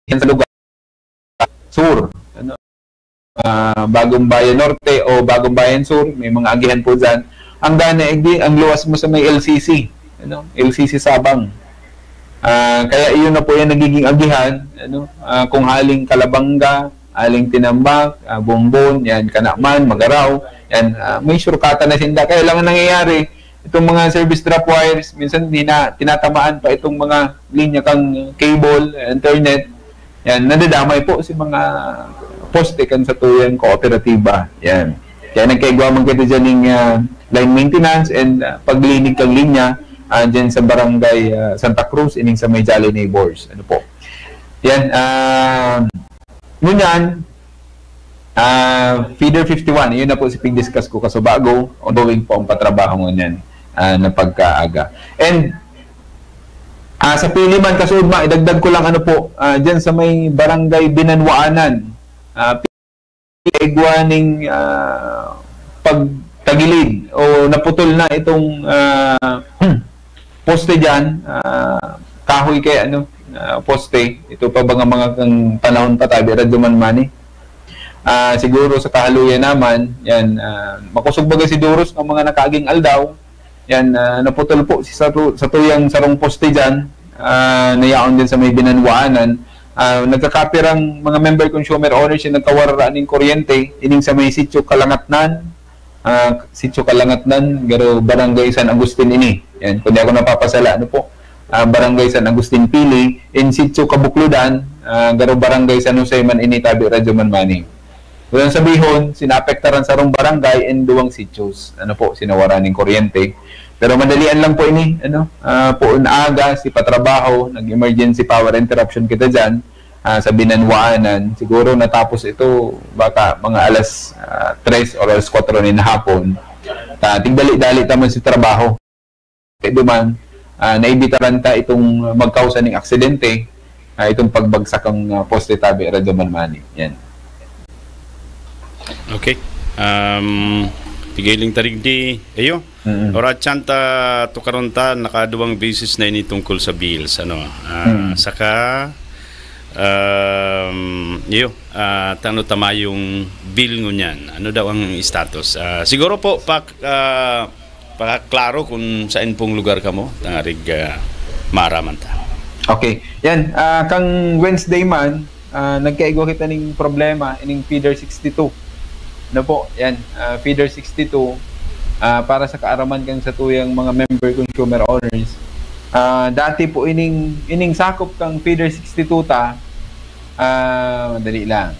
yan sa lugar. Sur, ano, ah, Bagong Bayan Norte o Bagong Bayan Sur, may mga agihan po diyan. Ang gana, igdi, ang luwas mo sa may L C C, ano, L C C Sabang. Ah, kaya iyon na po yan nagiging agihan, ano, ah, kung haling Calabanga, haling Tinambac, ah, Bombon, yan, Canaman, Magarao, yan, ah, may surkata na sinda. Kaya lang ang nangyayari, itong mga service drop wires, minsan hina-, tinatamaan pa itong mga linya kang cable, internet, yan, nadadamay po si mga poste kan satuyang kooperatiba. Yan. Kaya nagkaigwa man kita dyan ng, ah, line maintenance and, ah, paglinig kang linya, ah, dyan sa barangay, ah, Santa Cruz, ining sa may Jolly Neighbors. Ano po? Yan, ah, ngunyan, ah, feeder fifty-one, yun na po si pig-discuss ko kaso bago, ongoing po ang patrabaho ngunyan, ah, na pagkaaga. And, ah, sa Pili man, kaso ma-, idagdag ko lang ano po, ah, dyan sa may barangay Binanwaanan, ah, igwa ning, ah, pagtagilid o naputol na itong, ah, poste diyan, ah, kahoy kay ano, ah, poste. Ito pa ba nga mga kang panahon pa, tabi Radyo Man Money. Ah, siguro sa kahaluyan naman, yan, ah, makusog baga si Duros ng mga nakaaging aldaw, yan, ah, naputol po si sa, sa tuyang sarong poste diyan, ah, na yaon din sa may Binanwaanan. Ah, nagkakapirang mga member consumer owners yung nagkawara ning kuryente, ining sa may Sitio Kalangatnan, ah, Sitio Kalangatnan, garo Barangay San Agustin ini. Yan, kung di ako napapasala, ano po, ah, Barangay San Agustin Pili, in Sitio Kabukludan, ah, garo Barangay San Jose man ini, tabi Radyo Man Money. Kung sabihon, sinaapektaran sarong barangay and duwang sitios. Ano po, sinawara ning kuryente. Pero madalian lang po ini, ano, ah, poon aga, si patrabaho, nag-emergency power interruption kita dyan, ah, sa Binanwaanan. Siguro natapos ito, baka mga alas, ah, tres or alas kwatro nin hapon. Ta, tigdali-dali ta man si trabaho. Pwede man, ah, naibitaran ta itong magkausa ning aksidente, ah, itong pagbagsak ang, ah, poste, tabi Radyo Man Money. Yan. Okay. Um, tigiling ta rigdi. Ayo. Mm-mm. Ora chan ta, tukaron ta, nakaduwang beses na ini tungkol sa bills, ano. Ah, Mm. saka, um, iyo, ah, tano ta mayong bill ngunyan. Ano daw ang status? Ah, siguro po, pak-, ah, paklaro kung saan pong lugar kamo, tangarig, ah, maaraman ta. Okay. Yan, ah, kang Wednesday man, ah, nagkaigwa kita ning problema, ining feeder sixty-two. Ano po? Yan, ah, feeder sixty-two, ah, para sa kaaraman kan satuyang mga member consumer owners. Ah, dati po ining, ining sakop kang feeder sixty-two ta, ah, madali lang.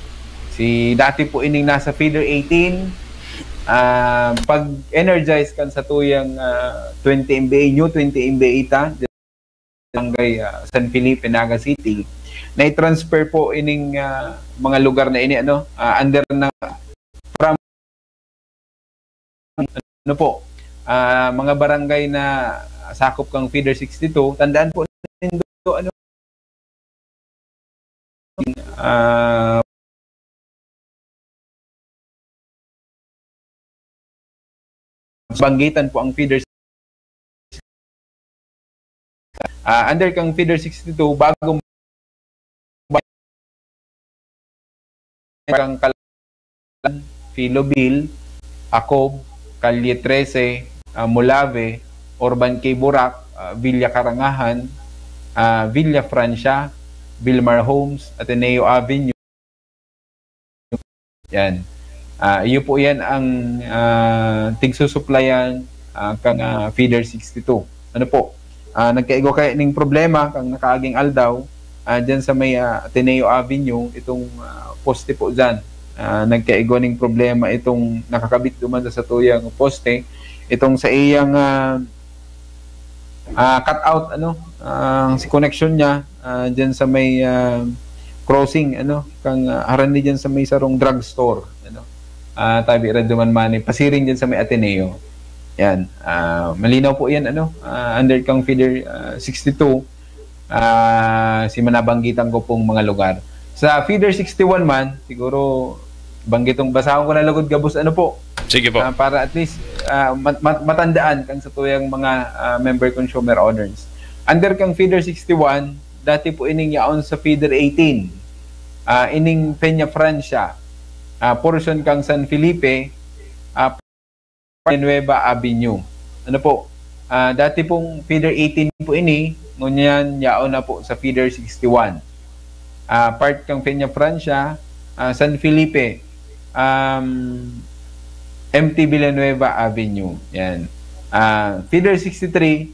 Si dati po ining nasa feeder eighteen, ah, pag-energize kan satuyang, ah, twenty M V A, new twenty M V A ta, barangay, ah, San Felipe, Naga City, na-transfer po ining, ah, mga lugar na ini, ano, ah, under na from, ano po, ah, mga barangay na sakop kang feeder sixty-two. Tandaan po nindo, ano, ah, banggitan po ang feeder. Ah, under kang feeder sixty-two, bagong kang Kal-, Filoville, Acob, Calle trese, ah, Molave, Urban K. Burac, ah, Villa Karangahan, ah, Villa Francia, Vilmar Homes, Ateneo Avenue. Yan. Ah, iyo po yan ang, ah, tigsusuplayan, ah, kan, ah, feeder sixty-two. Ano po? Ah, nagkaigwa kaya ning problema kan nakaaging aldaw, ah, dyan sa may, ah, Ateneo Avenue, itong, ah, poste po dyan. Ah, nagkaigwa ning problema itong nakakabit duman sa satuyang poste, itong sa iyang, ah, ah, cut out, ano, ang si connection niya, ah, dyan sa may, ah, crossing, ano, kang, ah, harani dyan sa may sarong drugstore, ano. Ah, tabi Radyo Man Mani, pasiring dyan sa may Ateneo. Yan. Ah, malinaw po yan, ano, ah, under kang feeder, ah, sixty-two, ah, si manabanggitan ko pong mga lugar. Sa feeder sixty-one man, siguro, banggitong, basahon ko na lugod gabos, ano po, Sige po. ah, para at least, ah, mat- mat- matandaan kan satuyang mga, ah, member consumer owners. Under kang feeder sixty-one, dati po ining yaon sa feeder eighteen. Ah, ining Peña Francia, ah, portion kang San Felipe, ah, Nueva Avenue. Ano po? Ah, dati pong feeder eighteen po ini, ngunyan yaon na po sa feeder sixty-one. Ah, part kang Peña Francia, ah, San Felipe, um, M T Villanueva Avenue. Yan. Ah, feeder sixty-three,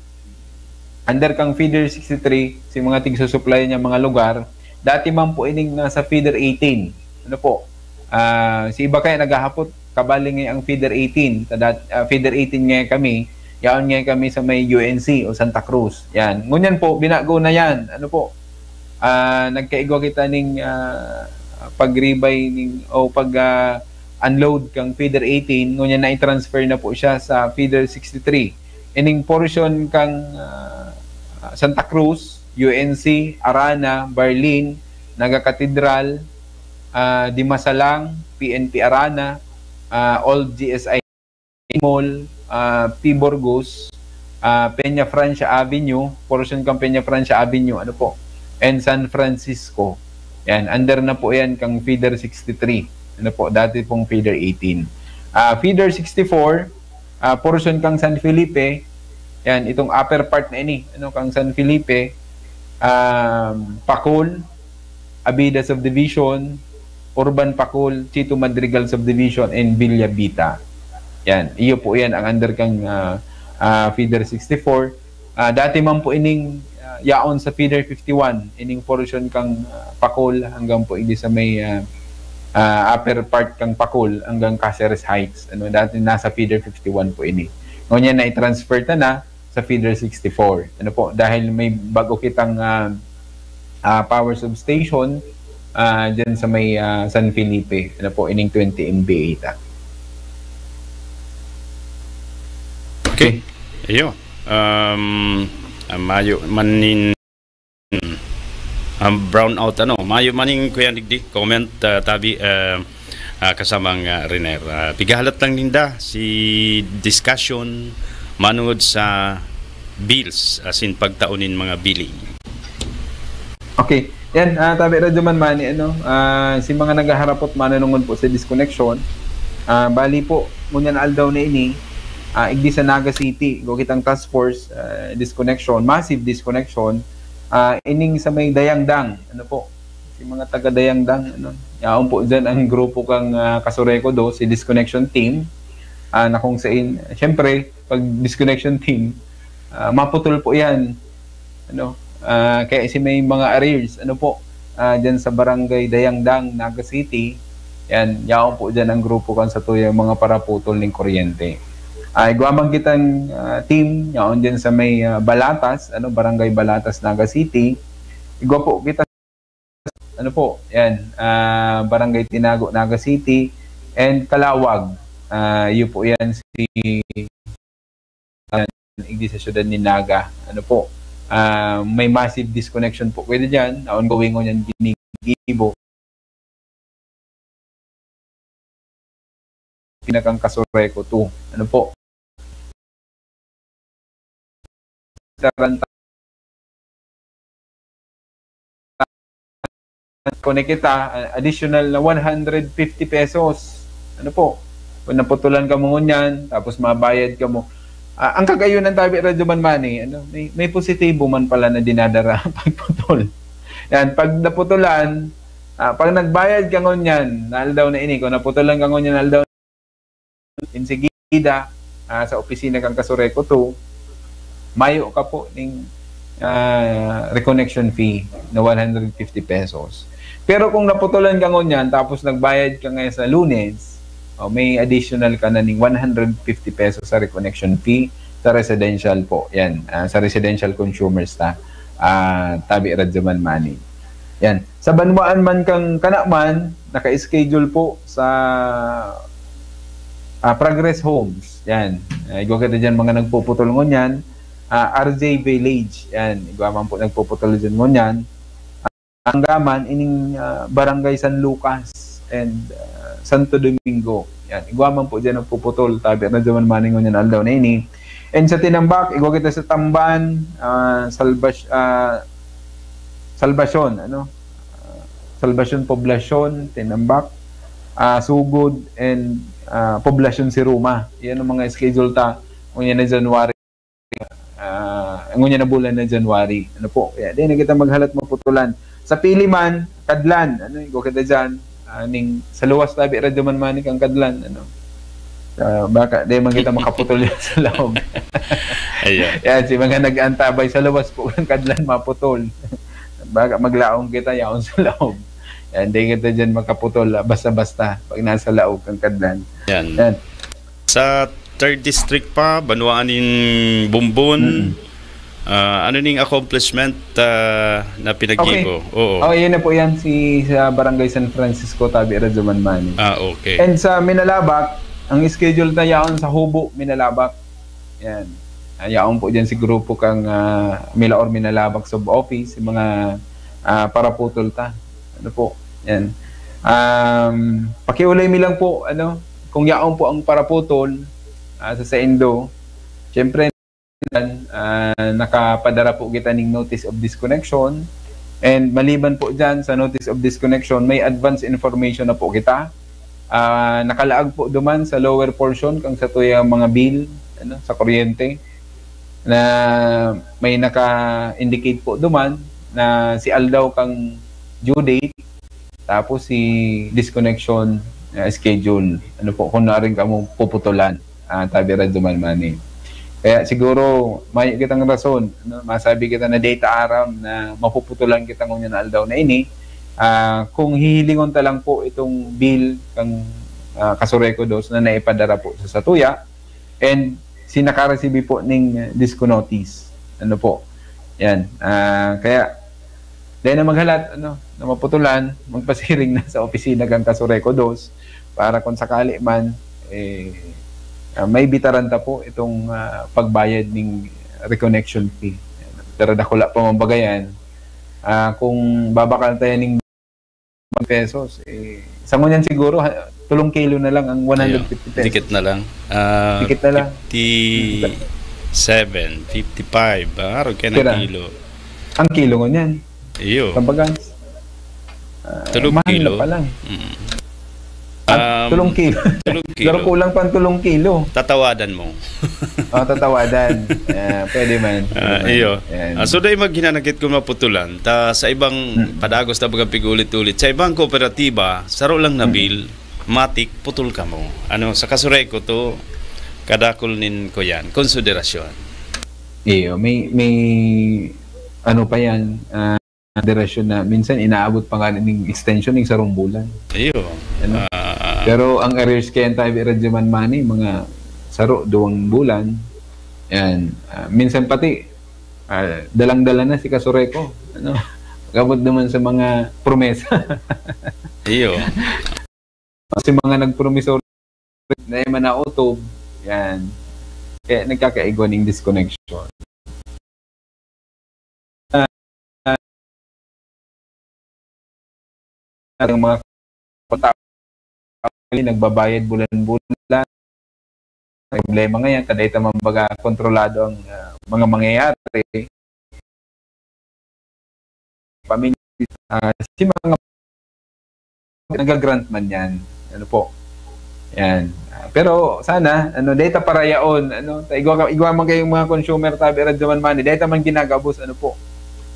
under kang feeder sixty-three, si mga tigsusuplay niya mga lugar, dati man po ining nasa feeder eighteen. Ano po? Ah, si iba kaya naghahapot, kabali nga ang feeder eighteen. Sa dat- ah, feeder eighteen nga kami, yaon nga kami sa may U N C o Santa Cruz. Yan. Ngunyan po, binago na yan. Ano po? Ah, nagkaigwa kita ning, ah, pagribay ning, o pag, ah, unload kang feeder eighteen, ngunyan na i-transfer na po siya sa feeder sixty-three. Ining portion kang, ah, Santa Cruz, U N C, Arana, Barlin, Naga Cathedral, ah, Dimasalang, P N P Arana, ah, Old G S I Mall, ah, P Burgos, ah, Peña Francia Avenue, portion kang Peña Francia Avenue, ano po, and San Francisco. Yan, under na po yan kang feeder sixty-three. Ano po, dati pong feeder eighteen. Ah, feeder sixty-four, ah, portion kang San Felipe, yan, itong upper part na ini, ano, kang San Felipe, um, Pacol, Abida Subdivision, Urban Pacol, Chito Madrigal Subdivision, and Villa Vita. Yan, iyo po yan ang under kang, ah, ah, feeder sixty-four. Ah, dati man po ining, ah, yaon sa feeder fifty-one, ining portion kang, ah, Pacol hanggang po ini sa may, ah, ah, upper part kang Pacol hanggang Caceres Heights. Ano, dati nasa feeder fifty-one po ini. Ngunyan na i-transfer ta na sa feeder sixty-four. Ano po, dahil may bago kitang, ah, ah, power substation, ah, dyan sa may, ah, San Felipe. Ano po, ining twenty M V A ta. Okay. Iyo. Um, ah, mayo man nin, um, brown out, ano, mayo man nin, Kuya Digdi, comment, ah, tabi, ah, ah, kasamang, ah, Riner. Ah, pigahalat lang ninda si discussion manungod sa bills, asin pagtao nin mga billing. Okay. Yan, ah, tabi Radyo Man Mani, ano, ah, si mga naghaharapot mananungod po sa disconnection, ah, bali po, ngunyan aldaw na ini, ah, igdi sa Naga City, go kitang task force, ah, disconnection, massive disconnection, ah, ining sa may Dayangdang, ano po, si mga taga Dayangdang, ano, yaon po dyan ang grupo kang, ah, Kasurekodo, si disconnection team, ah, na kung sain, syempre, pag disconnection team, ah, maputol po yan. Ano, ah, kaya si may mga arrears, ano po, ah, dyan sa barangay Dayangdang, Naga City, yan, yaon po dyan ang grupo kan satuyang mga paraputol ning kuryente. Ah, igwa man kitang, ah, team, yaon dyan sa may, ah, Balatas, ano, barangay Balatas, Naga City. Igwa po kita, ano po, yan, ah, barangay Tinago, Naga City, and Calawag. Ah, iyo po yan si, ah, igdi sa siyudad ni Naga. Ano po, ah, may massive disconnection po kayo dyan. Na ongoing ngunyan ginigibo. Pinakang Kasureco two. Ano po? Taranta-, connect kita, ah, additional na one hundred fifty pesos. Ano po? Kung naputulan ka mo ngunyan, tapos mabayad ka mo. Ah, ang kagayunan, tabi, Radyo Man Mani, ano, may, may positibo man pala na dinadara ang pagputol. Yan, pag naputulan, Ah, pag nagbayad ka ngunyan na aldaw na ini, kung naputulan ka ngunyan na aldaw, insigida, ah, sa opisina kan Kasureco two, mayo ka po ning, ah, reconnection fee na one hundred fifty pesos. Pero kung naputulan ka ngunyan tapos nagbayad ka ngayon sa Lunes, o may additional ka na ning one hundred fifty pesos sa reconnection fee sa residential po. Yan, ah, sa residential consumers ta. Ah, tabi Radyo Man Money. Yan. Sa banwaan man kang kana man, naka-schedule po sa, ah, Progress Homes. Yan. Ah, igwa kita dyan mga nagpuputol ngunyan. Ah, R J Village. Yan. Igwa man po nagpuputol dyan ngunyan. Ang gaman, ining, ah, Barangay San Lucas and, ah, Santo Domingo. Yan. Igwa man po dyan nagpuputol. Tabi na dyan man maningon yan aldaw na ini. And sa Tinambak, igwa kita sa Tamban, ah, Salbas-, ah, Salvacion, ano? Ah, Salvacion Poblacion, Tinambak, ah, Sugod, and, ah, Poblacion Siruma. Yan ang mga schedule ta. Ngunyan na January, ah, ngunyan na bulan na January. Ano po? Kaya di na kita maghalat maputulan. Sa Pili man, Kadlan, ano, igwa kita dyan. Ah, ning, sa luwas tabi, Radyo Man Money kang Kadlan, ano. Ah, baka di man kita makaputol yan sa laog. Ayan. Yan, si mga nag-antabay sa luwas po kang Kadlan maputol. Baka maglaong kita yaon sa laog. Yan, di kita dyan makaputol, ah, basta-basta pag nasa laog kang Kadlan. Yan. Yan. Sa third district pa, banwaan nin Bumbon, Mm. ah, ano ning accomplishment ah, na pinaggibo? Oo. Oh, yun na po yan, si sa Barangay San Francisco, tabi Radyo Man Money. Ah, okay. And sa Minalabac, ang schedule na yaon sa Hubo, Minalabac. Yan. Ah, yaon po dyan si grupo kang ah, Milaor Minalabac Sub-Office, yung mga ah, paraputol ta. Ano po? Yan. Um, pakiulay mi lang po, ano, kung yaon po ang paraputol ah, sa saindo, syempre, ah, nakapadara po kita ning notice of disconnection. And maliban po dyan sa notice of disconnection, may advance information na po kita. Ah, nakalaag po duman sa lower portion kang satuyang mga bill, ano, sa kuryente, na may naka-indicate po duman na si aldaw kang due date, tapos si disconnection ah, schedule. Ano po, kung naaring kamo puputulan, ah, tabi Radyo Man Money. Kaya siguro, may kitang rason, ano, masabi kita na data aram na mapuputulan kita ngunyan na aldaw na ini. Ah, kung hihilingon ta lang po itong bill kang ah, Kasureco dos na naipadara po sa satuya, and si nakaresibi po ning disco notice. Ano po? Yan. Ah, kaya, dahil na maghalat, ano, na maputulan, magpasiring na sa opisina kang Kasureco dos para kung sakali man, eh, ah, maibitaran ta po itong ah, pagbayad ning reconnection fee. Pero dakula pa man baga yan. Ah, kung babakal tayo ning pesos, eh, sa ngunyan siguro, ha, tulong kilo na lang ang one hundred fifty pesos. Dikit na lang. Ah, Dikit na lang. fifty-seven, fifty-five, ah, arog kaya Pira? Na kilo. Ang kilo ngunyan. Iyo. Kumbaga, ah, Tulong mahal kilo. Na pala. Mm. Ah, Um, tulong kilo. Tulong kilo. Pero kulang pang tulong kilo. Tatawadan mo. Oh, tatawadan. Ah, pwede man. Pwede Ah, man. Iyo. Yan. Ah, so, dahil maghinanakit kung maputulan, ta sa ibang Mm. padagos na bagang pig-ulit-ulit, sa ibang kooperatiba, saro lang na Mm. bill, matik, putol kamo. Ano, sa Kasureco to, kadakol nin ko yan, konsiderasyon. Iyo, may, may, ano pa yan, ah, konsiderasyon na minsan inaabot pa nga ng extension ng sarong bulan. Iyo. Ano? Ah, Pero ang arrears kaya tayo, Radyo Man Money, mga saro, duwang bulan. Yan. Ah, minsan pati, ah, dalang-dala na si Kasureco. Ano? Pag-abot naman sa mga promesa. Iyo. Kasi mga nagpromisor na yung manautob, yan. Kaya nagkakaigwa ng disconnection. Ah, ah, ang mga tao nagbabayad bulan-bulan. Ang problema ngayon, kada ito man baga kontrolado ang ah, mga mangyayari. Pamilya, ah, si mga nag-grant man yan. Ano po? Yan. Ah, pero sana, ano, data parayaon, ano, ta- igwa, igwa man kayong mga consumer, tabi Radyo Man Money, data man ginagabos, ano po.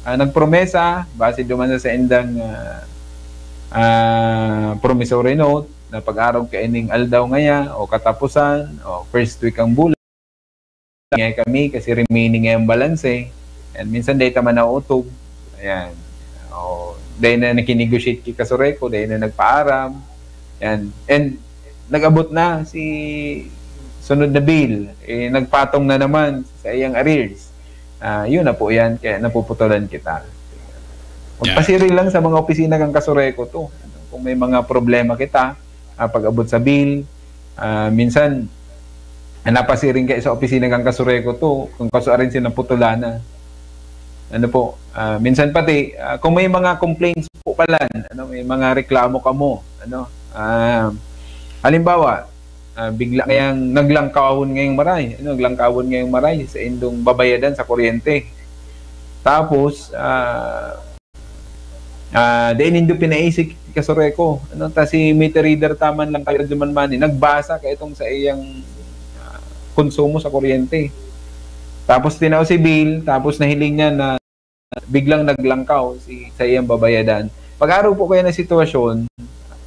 Ah, nagpromesa, base duman sa saindang ah, ah, promissory note na pag-arog kaining aldaw ngaya o katapusan o first week ang bulan, ngaya kami kasi remaining ngaya ang balanse. And minsan dai ta man nauutog. Ayan. O, dai na nakinegotiate ki Kasureko, dai na nagpaaram. Yan. And nag-abot na si sunod na bill, eh, nagpatong na naman sa iyang arrears. Ah, yun na po yan, kaya napuputulan kita. Magpasiring lang sa mga opisina kan Kasureko to. Kung may mga problema kita, ah, pag-abot sa bill, ah, minsan, ah, napasiring kayo sa opisina kan Kasureko to, kung kaso arin sila naputulan na. Ano po, ah, minsan pati, ah, kung may mga complaints po pala, ano, may mga reklamo kamo, ano, ah, halimbawa, ah, bigla ngayang naglangkawon ngayong maray, ano, naglangkawon ngayong maray sa indong babayadan sa kuryente. Tapos, ah, ah, dai nindo pinaisi ki Kasureko, ano, ta si meter reader ta man lang tayo, Radyo Man Manny, nagbasa ka itong sa iyang, ah, konsumo sa kuryente. Tapos tinao si bill, tapos nahiling niya na biglang naglangkaw si, sa iyang babayadan. Pag-arog po kaya na sitwasyon,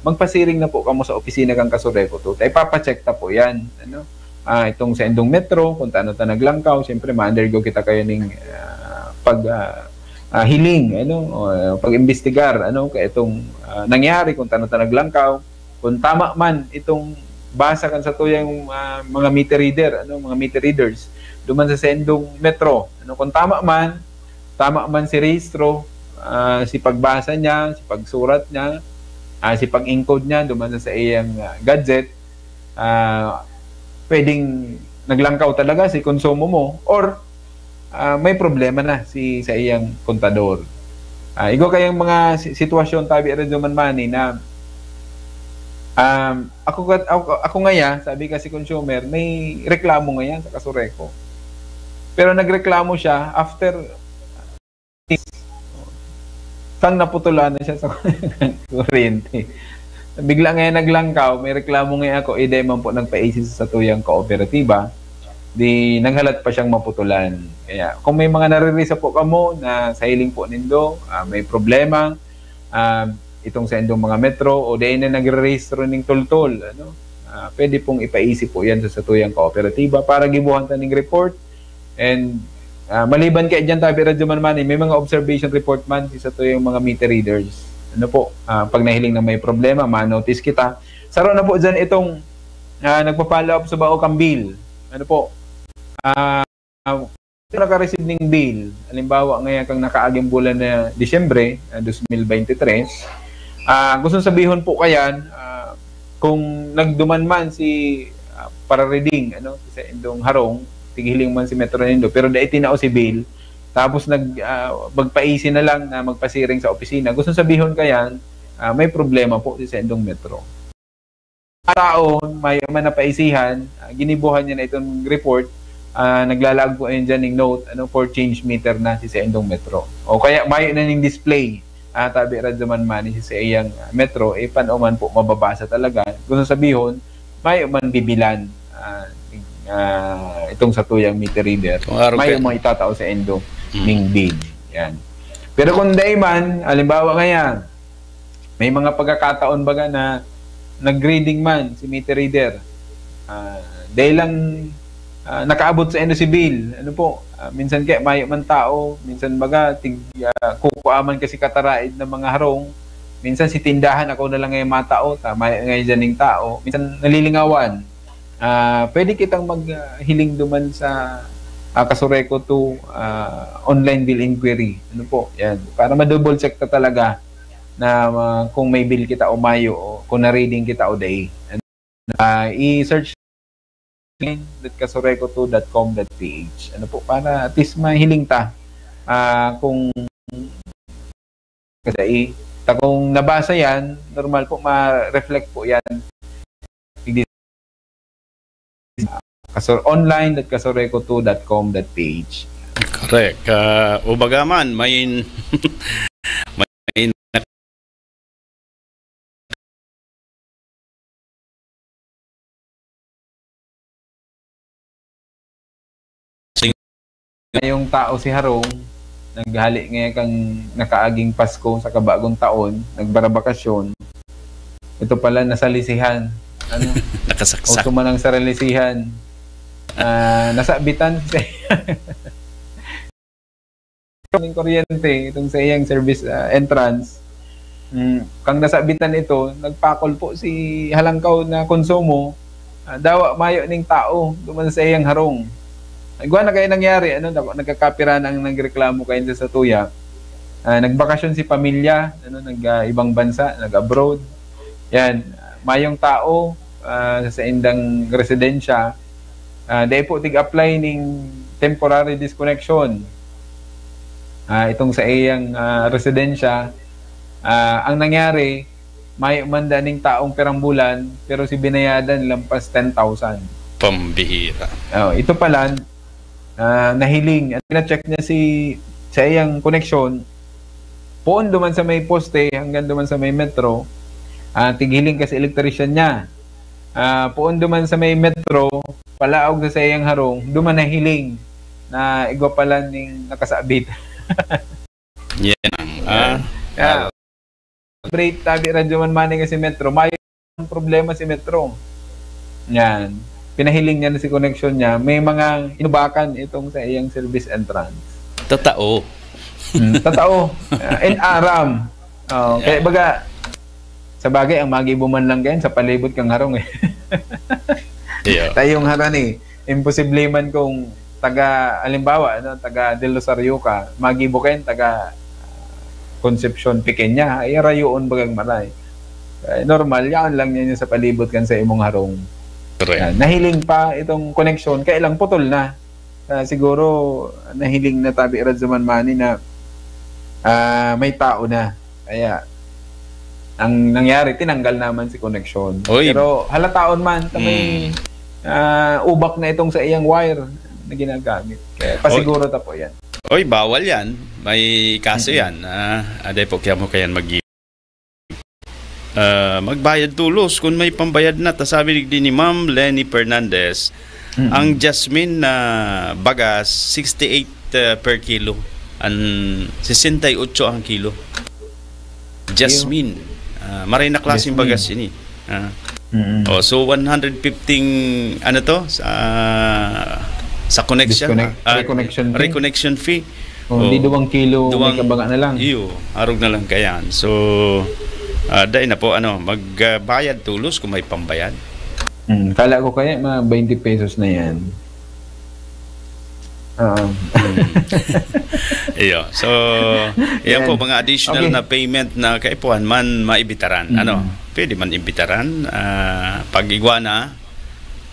magpasiring na po kamo sa opisina kan Kasureko to. Ta ipapacheck ta po yan. Ano? Ah, itong sa indong metro, kung taano ta naglangkaw, siyempre ma-undergo kita kayo ning, ah, pag, ah, ah, hiling, ano, o, ah, pag-imbestigar, ano, kaya itong, ah, nangyari, kung taano ta naglangkaw, kung tama man itong basa kan satuyang, ah, mga meter reader, ano, mga meter readers, duman sa sendong metro, ano, kung tama man, tama man si rehistro, ah, si pagbasa niya, si pagsurat niya, ah, si pag-encode niya duman sa, sa iyang, ah, gadget, ah, pwedeng naglangkaw talaga si konsumo mo or, ah, may problema na si, sa iyang kontador. Ah, igwa kayang mga si-, sitwasyon, tabi, Radyo Man Manny, na, um, ako kat-, ako, ako ngaya, sabi kasi consumer, may reklamo ngayan sa Kasureko. Pero nagreklamo siya after sang naputulan na siya sa kuryente. Bigla ngayon naglangkaw, may reklamo ngayon ako, eh, dai man po nagpaisi sa satuyang kooperatiba, di naghalat pa siyang maputulan. Kaya kung may mga naririnig po kamo na sa hiling po nindo, ah, may problema, ah, itong sa indong mga metro o dai na nagre-rehistro ning tultol, ano, ah, pwede pong ipaisi po yan sa satuyang kooperatiba para gibuhan ta ning report. And, ah, maliban kay dyan, tabi, Radyo Man Manny, may mga observation report man si satuyang mga meter readers. Ano po, ah, pag nahiling na may problema, ma-notice kita. Saro na po dyan itong, ah, nagpa-follow up sa bao kang bill. Ano po, ah, naka-receive ning bill. Halimbawa, ngayon kang nakaaging bulan na Disyembre, ah, dos mil bente tres, ah, gusto sabihon po kayan, ah, kung nagduman man si, ah, para-reading, ano, sa indong harong, tighiling man si Metro nindo, pero dai tinao si bill, tapos nag-, ah, magpaisi na lang na magpasiring sa opisina. Gusto sabihon kayan, ah, may problema po si sa indong Metro. Taon, mayo man napaisihan, ah, ginibuhan niya na itong report, ah, naglalaag po yun dyan ng note, ano, for change meter na si sa indong Metro. O kaya mayo na ning display, ah, tabi, Radyo Man Manny, si sa iyang, ah, Metro, eh, paano man po mababasa talaga. Gusto sabihon, mayo man bibilan, ah, ah, itong satuyang meter reader, kung araw mayo kaya man itatao sa indo Mm. ning bill. Yan. Pero kung dai man, halimbawa ngayon, may mga pagkakataon baga na nag-reading man si meter reader. Ah, dahil lang, ah, nakaabot sa indo si bill. Ano po, ah, minsan kaya mayo man tao, minsan baga tig-, ah, kukua man kasi kataraid ng mga harong, minsan si tindahan ako na lang ngayon matao, ta, mayo ngayon dyan yung tao. Minsan nalilingawan. Ah, pwede kitang maghiling duman sa, ah, Kasureko to, ah, online bill inquiry. Ano po, yan. Para ma-double check ta talaga na, ah, kung may bill kita o mayo, o kung na-reading kita o dai. Ah, i-search dot kasureko two dot com dot ph. Ano po, para at least mahiling ta, ah, kung kasi, ta kung nabasa yan, normal po, ma-reflect po yan. Kasur-, online dot kasureko two dot com dot ph. Correct. Ah, o baga man, may, may yung tao si harong, naghali nga kang nakaaging Pasko sa kabagong taon, nagbarabakasyon. Ito pala, nasalisihan. Ano? Nakasaksak. Uso man ang saralisihan. Ah, nasabitan sa ning kuryente, itong sa iyang service, ah, entrance. Mm, kang nasabitan ito, nagpakol po si halangkaw na konsumo, ah, dawa mayo ning tao duman sa iyang harong. Igwa na kayo nangyari, ano, nag-, nagkakapira na ang nagreklamo kayo sa satuya. Ah, nagbakasyon si pamilya, ano, nag, ah, ibang bansa, nag-abroad. Yan, mayong tao, ah, sa indang residensya, ah, dai po tig-apply ning temporary disconnection. Ah, itong sa iyang, ah, residensya, ah, ang nangyari, mayo man daning taong pirang bulan, pero si binayadan lampas ten thousand. Pambihira. Oh, ito pala, ah, nahiling. At pina-check niya si, sa iyang koneksyon, poon duman sa may poste hanggang duman sa may metro, ah, tighiling ka sa electrician niya. Ah, poon duman sa may metro, palaog sa iyang harong, duman nahiling na igwa pala ning nakasabit. Yan ang, ah, Yeah. ah, Break, tabi Radyo Man Manny nga si Metro. May problema si Metro. Yan. Pinahiling niya na si koneksyon niya. May mga inubakan itong sa iyang service entrance. Tatao. Hmm, tatao. Ah, in aram. Oh, kaya Yeah. baga, sa bagay, ang magibo man lang kayan, sa palibot kang harong eh. Iyo. Tayong harani, imposible man kung taga, halimbawa, ano, taga Del Rosario ka, magibo kayan, taga Concepcion, Pequeña, ay rayoon bagang maray. Eh, normal, yaon lang yan yung sa palibot kan sa imong harong. Correct. Yan. Nahiling pa itong koneksyon, kaya lang putol na. Ah, siguro, nahiling na tabi Radyo Man Manny na, ah, may tao na. Kaya, ang nangyari, tinanggal naman si koneksyon. Oy. Pero halataon man, sa may, Mm. ah, ubak na itong sa iyang wire na ginagamit. Kaya pasiguro ta po yan. Oy, bawal yan. May kaso Mm. yan. Ah, aday po, kaya mo kayan mag-, ah, magbayad tulos kung may pambayad na. Ta sabi ni, ni Ma'am Lenny Fernandez, Mm. ang jasmine na bagas, sixty-eight, ah, per kilo. Ang sesenta y ocho ang kilo. Jasmine. Ah, maray na klaseng Jasmine. bagas ini. Ah. Mm. Oh, so one hundred fifty, ano to? Sa, sa connection? Disconnect, Ah, reconnection fee. reconnection fee. Oh, Oh, di duwang kilo, may duwang kabaga na lang. Iyo, arog na lang kayan. So, ah, dai na po, ano, magbayad tulos kung may pambayad. Mm, kala ko kaya mga twenty pesos na yan. Oo. Iyo. So, yan Yan. po, mga additional Okay. na payment na kaipuhan man maibitaran. Mm. Ano? Pwede man ibitaran, ah, pag-igwa na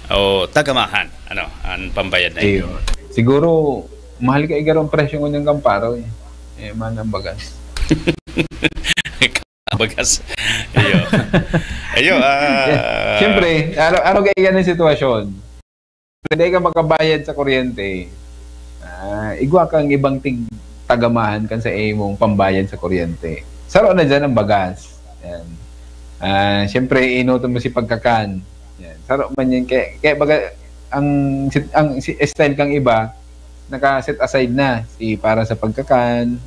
o tagamahan, ano, ang pambayad na Iyo. ito. Siguro, mahal ka igaro ang presyo ngunyan kan paro eh. Eh, mahal ang bagas. Bagas. Iyo. Iyo, ah, Yeah. Siyempre, araw, araw kaya yan ang sitwasyon. Hindi ka makabayad sa kuryente. Ah, igwa kang ibang tig-, tagamahan kan sa imong pambayad sa kuryente. Saro na dyan ang bagas. Yan. Ah, siyempre, inutom mo si pagkakan. Yan. Saro man yan. Kaya, kaya baga, ang, sit-, ang si-, style kang iba, naka-set aside na. Si para sa pagkakan,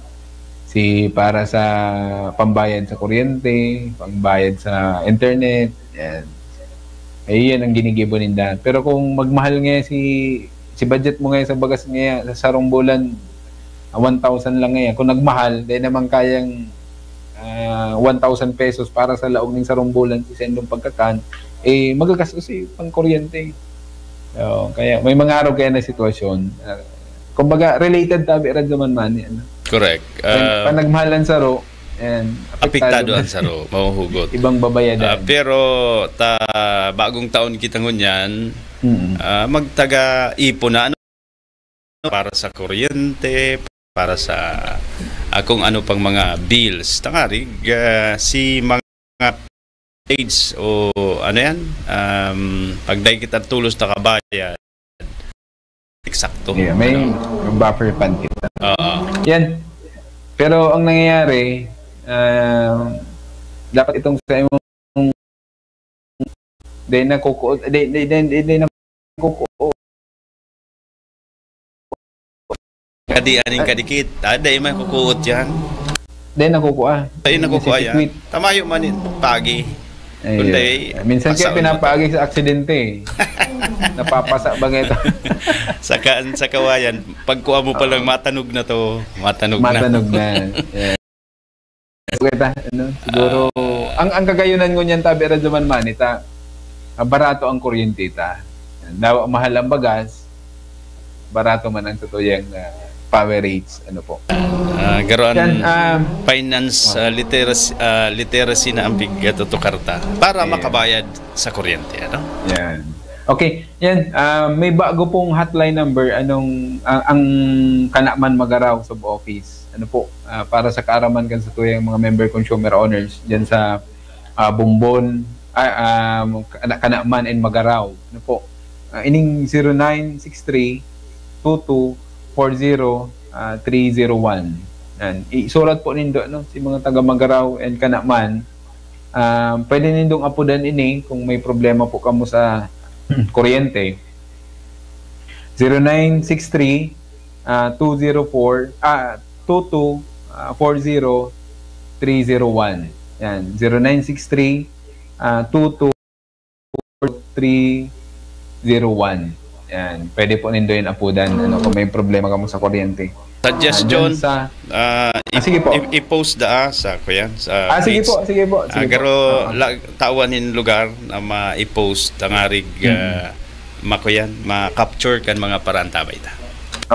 si para sa pambayad sa kuryente, pambayad sa internet. Yan. Ay, yan ang ginigibo ninda. Pero kung magmahal nga si, si budget mo nga sa bagas nga sa sarong bulan, ah, one thousand lang nga. Kung nagmahal, dahil naman kayang, ah, one thousand pesos para sa laog ng sarong bulan sa sendong pagkakan, eh, magagastos si pang kuryente. So, kaya may mga araw kaya na sitwasyon. Ah, kumbaga, related tabi, Radyo Man Manny, ano? Correct. Pag, Ah, pag nagmahal ang saro, and apektado apektado ang saro, mahuhugot. Ibang babayadan. Ah, pero ta, bagong taon kita ngunyan, Mm. ah, magtaga-ipon na, ano, para sa kuryente, para sa, ah, kung ano pang mga bills. Tangarig, ah, si mga age o ano yan, um, pag dahil kita tulos nakabayad, eksakto. Yeah, may Ano? buffer fund kita. Oo. Yan. Pero ang nangyayari, ah, dapat itong sa imong, di nakukuot, di, di, di, di, di nakukuot. Kadi aning kadikit. Ah, dai man kukuot yan. Dai nakukua. Dai nakukua yan. Nasisitwit. Tamayo man in, pagi. Ayun. Kundi, minsan kaya pinapaagi sa aksidente, eh. Napapasa ba nga ito? Saka, sa kawayan, pagkuha mo pa lang, matanog na to. Matanog na. Matanog na. Yeah. Okay ta, ano, siguro, ang, ang kagayunan ngunyan, tabi, Radyo Man Manny, ta, ah, barato ang kuryente ta. Dawa mahal ang bagas, barato man ang satuyang, ah, power rates, ano po. Ah, garo an Yan, ah, finance, ah, literacy, ah, literacy na ang pig-, ah, tutukar ta para makabayad sa kuryente, ano? Yan. Okay, yan. Ah, may bago pong hotline number. Anong, ah, ang Kanaman Magaraw sa office? Ano po? Ah, para sa kaaraman kan satuyang mga member consumer owners diyan sa, ah, Bombon, ah, um, Kana-, Kanaman and Magaraw. Ano po? Ah, ining zero nine six three two two four zero, ah, three zero one. Yan. Isurat po nindo, no, si mga taga Magaraw and Kanaman. Ah, pwede nindong apudan ini kung may problema po kamo sa kuryente. Zero nine six three, ah, two zero four, ah, two two, ah, four zero three zero one. Yan, zero nine six three, ah, two two four three zero one. Yan, pwede po nindo yun apudan, ano, kung may problema kamo sa kuryente. Suggestion, ah, dyan sa, ah, ah, i-, sige po. I-, i-post da, ah, sa, kuyan, sa page. Ah, sige po, sige po, ah, sige po. Garo, oo, la-, tawan nin lugar na ma-i-post, tangarig, mm, ah, makuyan, ma-capture kan mga parantabay ta.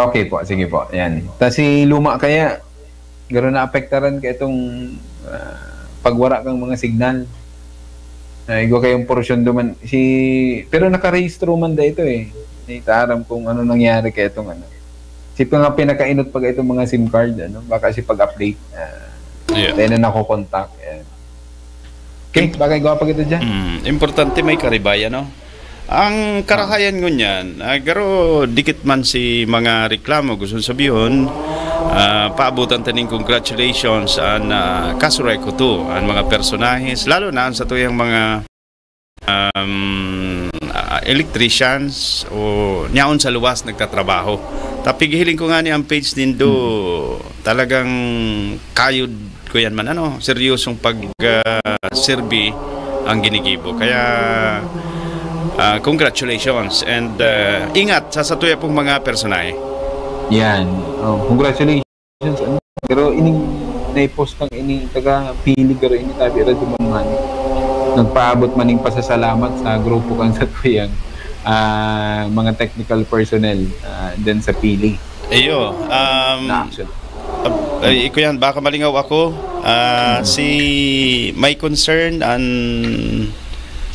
Okay po, sige po. Yan. Tas si Luma kaya, garo naapektaran ka itong, ah, pagwara kang mga signal. Ah, igwa kayong porsyon duman. Si, pero nakarehistro man da ito eh. Di ta aram kung ano nangyari kay itong ano. Si pa nga pinakainot pag itong mga SIM card, ano, baka si pag-update. Ah, yeah. Tayo na nakokontak. Yan. Okay, bagay gwa pa kita dyan. Mm, importante may karibay, ano? Ang karahayan ngunyan, ah, garo dikit man si mga reklamo, gusto sabihon, ah, paabutan ta ning congratulations an, ah, Kasuray Kuto, an mga personahes, lalo na an satuyang mga, um, ah, electricians o nyaon sa luwas nagtatrabaho. Tapig hiling ko nga ni ang page nindo, talagang kayod ko yan man, ano, seryosong pag, ah, serbi ang ginigibo. Kaya, ah, congratulations and, ah, ingat sa satuya pong mga personahe. Yan. Oh, congratulations. Ano? Pero ining naipost kang ini, taga Pili, pero ini tabi ra duman man. Nagpaabot maning pasasalamat sa grupo kan satuyang, ah, mga technical personnel, ah, dyan sa Pili. Iyo, um, na-action. Ab-, ay, iko yan, baka malingaw ako. Ah, mm, si, may concern an,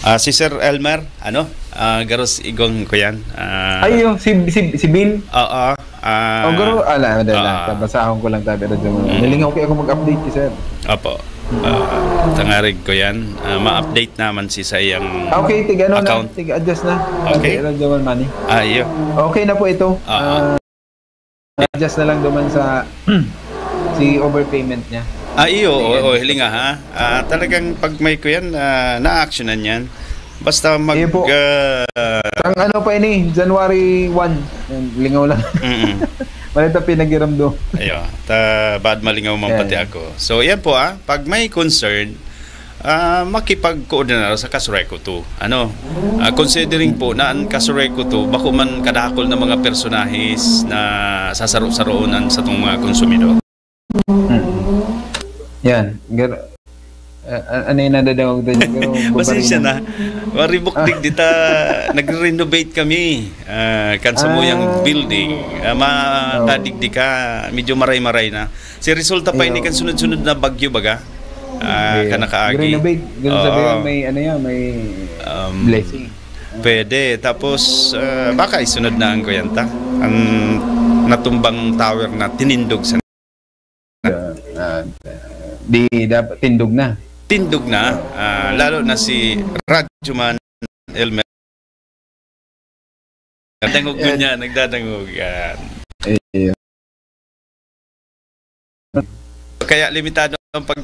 ah, si Sir Elmer, ano? Ah, garos igong ko yan. Ah, ay, yung si, si, si Bill? Oo. Ah, oh, garo, ala, ala, ala. Ah. Tabasahon ko lang tabi, Radyo Man. Mm. Nalingaw kaya ako mag-update ki sir. Opo. Ah, tangarig ko yan. Ah, ma-update naman si sa iyang account. Ah, okay, tig ano na, tig-adjust na. Okay. Radyo Man Manny. Ah, iyo. Okay na po ito. Ah, ah. Ah, adjust na lang duman sa si overpayment niya. Ah, iyo, sige, oo, oo, hilinga, ha? Ah, talagang pag may kuyan, ah, na-actionan yan. Basta mag, iyo po, ah, ang ano pa ini, January one. Yan, lingaw lang. Mm-mm. Malita pinagiramdam. Ayo, ta, bad malingaw man pati ako. So, yan po, ah. Pag may concern, ah, makipagkoordinar sa Kasureco two. Ano? Ah, considering po na ang Kasureco two, bako man kadakol na mga personahes na sasaro-saroon an satong mga konsumidor. Hmm. Yan. Gar-, ah, ah, ano yung nadadangog doon? Pero pasensya babarin na. Maribuktig dita, nagre-renovate kami. Ah, kan samuyang building. Ah, matadig di ka, medyo maray-maray na. Si resulta pa ini kan sunod-sunod na bagyo, baga? Ah, kan nakaagi. Renovate. Ganun sabihin, may ano yan, may blessing. Pwede. Tapos, ah, baka isunod na ang kuyanta. Ang natumbang tower na tinindog sa, ah, ah, di dapat tindog na. Tindog na. Ah, lalo na si Radyoman Elmer. Nagdadangog ngunyan, nagdadangog. Yan. Iyo. Kaya limitado ang pag-,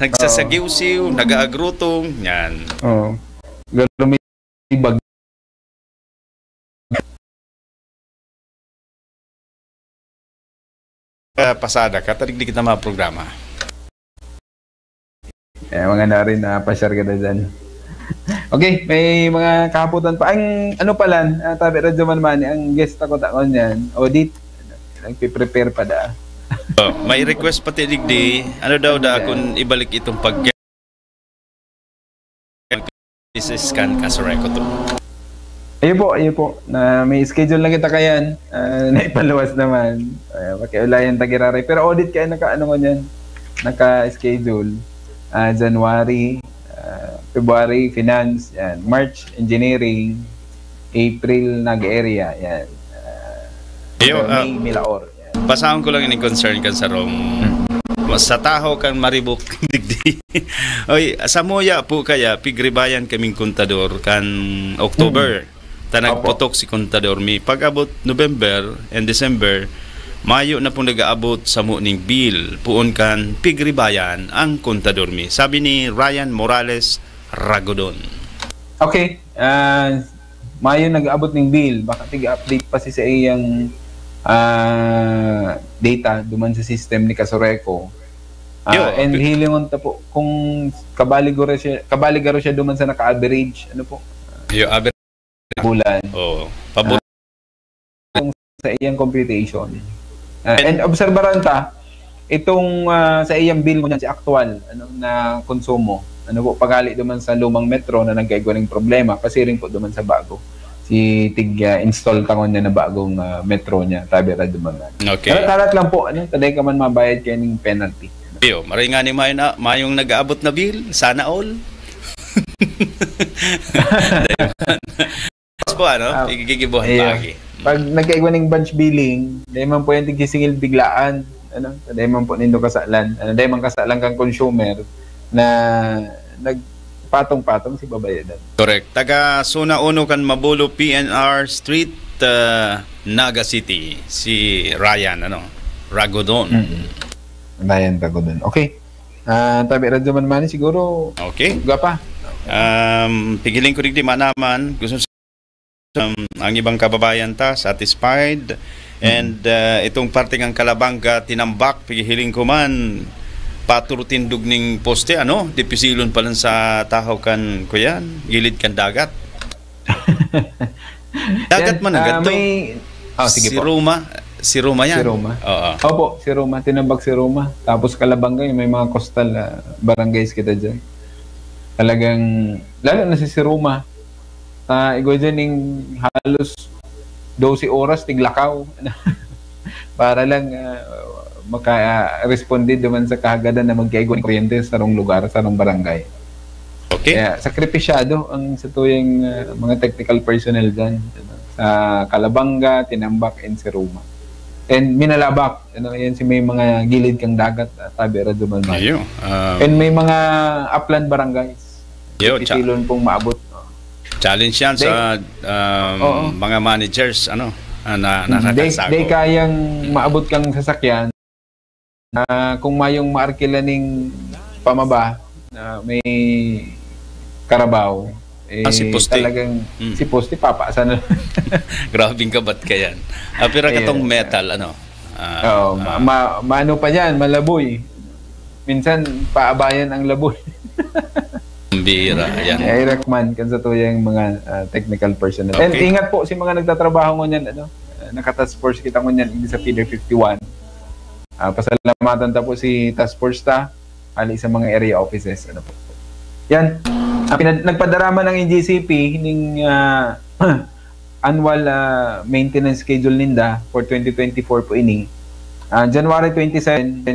nagsasagiw-siw, nag-aagrutong, yan. Oo. Pero may bag-, ah, pasada ka, tadigdi kita mga programa. Eh, mga na rin, ah, pa-share ka na dyan. Okay, may mga kahapotan pa. Ang ano pala, ah, tabi Radyo Man Mani, ang guest ako taon yan, audit. Nagpiprepare pa da. Oh, may request pati digdi, ano daw da Yeah. kung ibalik itong pag C T scan ka sa Reco two. Ayun po, ayun po. Na may schedule na kita kayan. Ah, naipaluwas naman. Ah, pakiulayan ta giraray. Pero audit kaya naka, ano ko niyan? Naka-schedule. Ah, January, ah, February, finance. Yan. March, engineering. April, nag-area. Yan. Ah, Iyo, pero ah, May, Milaor. Yan. Basahon ko lang yung concern kan sarong Hmm. sa tahaw kan Mariboc digdi. Oy, samuya po kaya, pigribayan kaming kontador kan October. Hmm. Ta Opo. nagputok si kontador mi. Pag-abot November and December, mayo na pong nag-aabot samo ning bill. Poon kan pigribayan ang kontador mi. Sabi ni Ryan Morales Ragodon. Okay. Ah, mayo nag-aabot ning bill. Baka tig-update pa si sa iyang, ah, data duman sa system ni Kasureco. Ah, Yo, and pi- hilingon ta po kung kabali garo siya, kabali garo siya duman sa naka-average. Ano po? Yo, average. Bulan. Oo. Pabor- Ah, kung sa iyang computation. Ah, and obserbaran ta, itong, ah, sa iyang bill ngunyan, si aktual, ano, na konsumo. Ano po, pagali duman sa lumang metro na nagkaigwa ning problema, pasiring po duman sa bago. Si tig, ah, install ta ngunyan na bagong, ah, metro niya, tabi ra duman. Okay. Karat-karat lang po, ano, taday ka man mabayad kayo ning penalty. Yo, maray nga ni mayo na, mayong nag-aabot na bill, sana all. Mas po, ano? Ah, Igigibuhan iyo. pa lagi. Pag nagkaigwa ning bunch billing, dahil man po yung tigisingil biglaan, ano? Dahil man po nindo kasalan, ano? Dahil man kasalan kang consumer na nagpatong-patong si babayadan. Correct. Taga Zona Uno kan Mabulo, P N R Street, ah, Naga City, si Ryan, ano? Ragodon. Mm-mm. Ryan Ragodon. Okay. Ah, tabi Radyo Man Mani, siguro, Okay. uga pa. Um, pigiling ko digdi manaman, gusto sa, um, ang ibang kababayan ta, satisfied. Mm. And, uh, itong parte ng Calabanga, Tinambak, pigihiling ko man, paturtindog ning poste, ano? Dipisilon pa lang sa tahaw kan, kuyan, gilid kan dagat. Dagat Yan, man ang ah, ganito. may, ah, sige Si po. Roma, si Roma yan. Si Roma. Oo. Opo, si Roma. Tinambak si Roma. Tapos Calabanga, yung may mga coastal, ah, barangays kita dyan. Talagang, lalo na si, si Roma. Ah, igwa dyan yung halos doce oras, tiglakaw. Para lang, ah, maka-, ah, responde duman sa kahagadan na magkaigwa ng kuryente sa sarong lugar, sa sarong barangay. Okay. Kaya sakripisyado ang sa tuyang, ah, mga technical personnel dyan, ano, sa Calabanga, Tinambak, and Siruma. And Minalabak, ano, yan si may mga gilid kang dagat, ah, tabi ra duman man. Iyo, um, And may mga upland barangays. Iyo, cha- Titilon pong maabot. Challenge yan Day- sa, um, Oo. mga managers, ano, ah, na Mm, day, nakakasago. day kayang Mm. maabot kang sasakyan, na kung mayong maarkila ning pamaba na may karabaw, eh, Ah, si poste. talagang Mm. si poste, papaasan na. Grabing kabat ka yan. Ah, pero Ayun. katong metal, ano? Ah, Oo, ma-, ah. ma-, maano pa yan, malaboy. Minsan, paabayan ang laboy. Ang bihira, yan. Ay, Rakman, kan sa tuyang mga, ah, technical personnel. And Okay. ingat po si mga nagtatrabaho ngunyan, ano? Ah, naka-task force kita ngunyan, sa Feeder fifty-one. Ah, pasalamatan ta po si task force ta, ali sa mga area offices, ano po. Yan. Ah, pinad-, nagpadarama ng N G C P ning, ah, annual, ah, maintenance schedule ninda for twenty twenty-four po ini. Ah, January twenty-seven,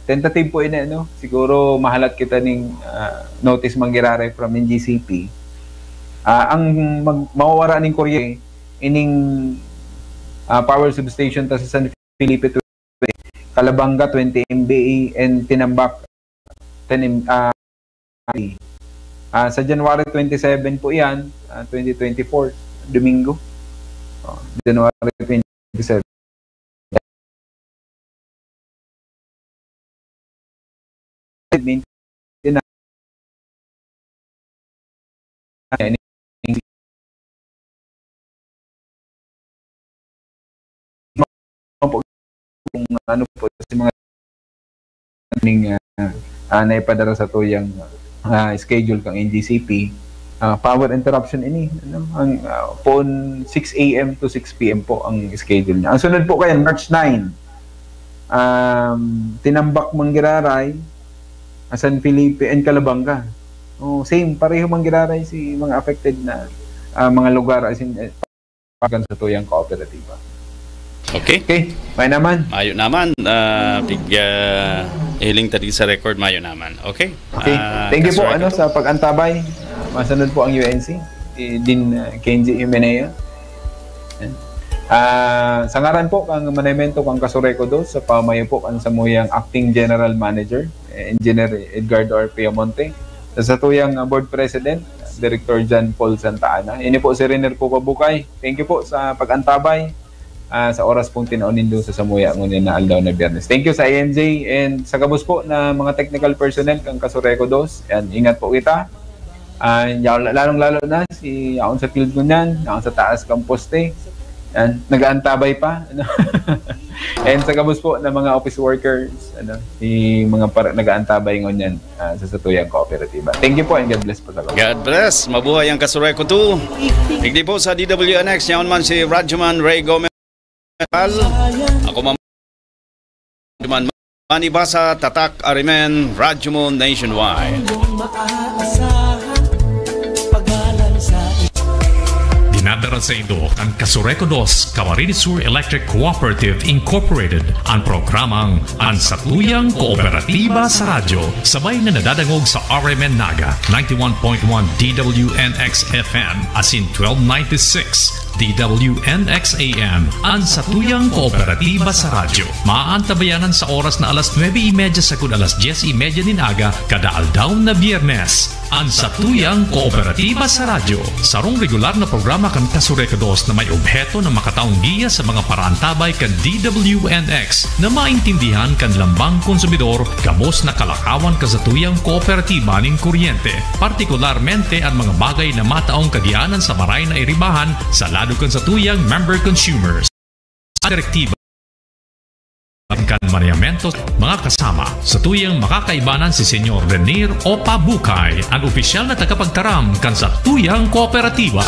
tentative po ini, ano? Siguro mahalat kita ning, ah, notice manggiraray from N G C P. Ah, ang mag-, mawawara ning kuryente, ining, ah, power substation ta sa San Felipe, Calabanga, twenty M V A, and Tinambak, ten M, ah, Ah, sa January twenty-seven po yan, ah, twenty twenty-four, Domingo. Oh, January twenty-seven. kung ano po sa mga ning, ah, ah, naipadara sa tuyang, ah, schedule kang N G C P, ah, power interruption ini, ano, ang, ah, poon six A M to six P M po ang schedule niya. Ang sunod po kayan, March nine, um, Tinambac, Manggiraray, ah, San Felipe, and Calabanga. Oh, same, pareho Manggiraray si mga affected na, ah, mga lugar, as in, eh, kan sa tuyang kooperatiba. Okay. Okay, may naman. Mayo naman, ah, pig, ah, hiling ta digdi sa record, mayo naman. Okay? Okay. Ah, Thank you po Kasureko ano to. Sa pag-antabay. Masunod po ang U N C. Si Din uh, Kenji Himenea. Yan. Ah, sa ngaran po kang Manamento kang Kasureko dos, sa pamayo po kang samuyang Acting General Manager, eh, Engineer Edgardo R. Piamonte, sa satuyang, ah, Board President, Director John Paul Santa Ana. Ini po si Riner Pugo Bukay. Thank you po sa pag-antabay, ah, sa oras pong tinaon nindo sa samuya ngunyan na aldaw na Biyernes. Thank you sa I M J and sa gabos po na mga technical personnel kang Kasureko dos. Yan, ingat po kita. Ah, lalong-lalo na si akong sa field ngunyan, akong sa taas kang poste. Yan, nag-aantabay pa, ano? And sa gabos po na mga office workers, ano, si mga para nag-aantabay ngunyan, ah, sa satuyang kooperatiba. Thank you po and God bless po sa gabos. God bless. Mabuhay ang Kasureko two. Digdi po sa D W N X, yaon man si Radyoman Ray Gomez. Ako man, Radyoman Manibasa, Tatak Arimen, Radyo Mo Nationwide. Dinadara sa indo kan Kasureko dos, Camarines Sur Electric Cooperative Incorporated, ang programang Ang Satuyang Kooperatiba sa Radyo, sabay na nadadangog sa R M N Naga, ninety-one point one D W N X F M, asin twelve ninety-six D W N X A M, ang satuyang kooperatiba sa radyo. Maantabayanan sa oras na alas nuebe y media sagkod alas dyes y media nin aga, kada aldaw na Biyernes. Ang satuyang kooperatiba sa radyo, sarong regular na programa kan Kasureka dos na may obheto na makataong giya sa mga paraantabay kan D W N X na maintindihan kan lambang konsumidor gabos na kalakawan kan satuyang kooperatiba nin kuryente, partikularmente an mga bagay na mataong kagianan sa maray na iribahan sa lado kan satuyang member consumers. Direktiba kan manejamento, mga kasama, satuyang makakaibanan si Senyor Renier Opa Bukay, an opisyal na tagapagtaram kan satuyang kooperatiba.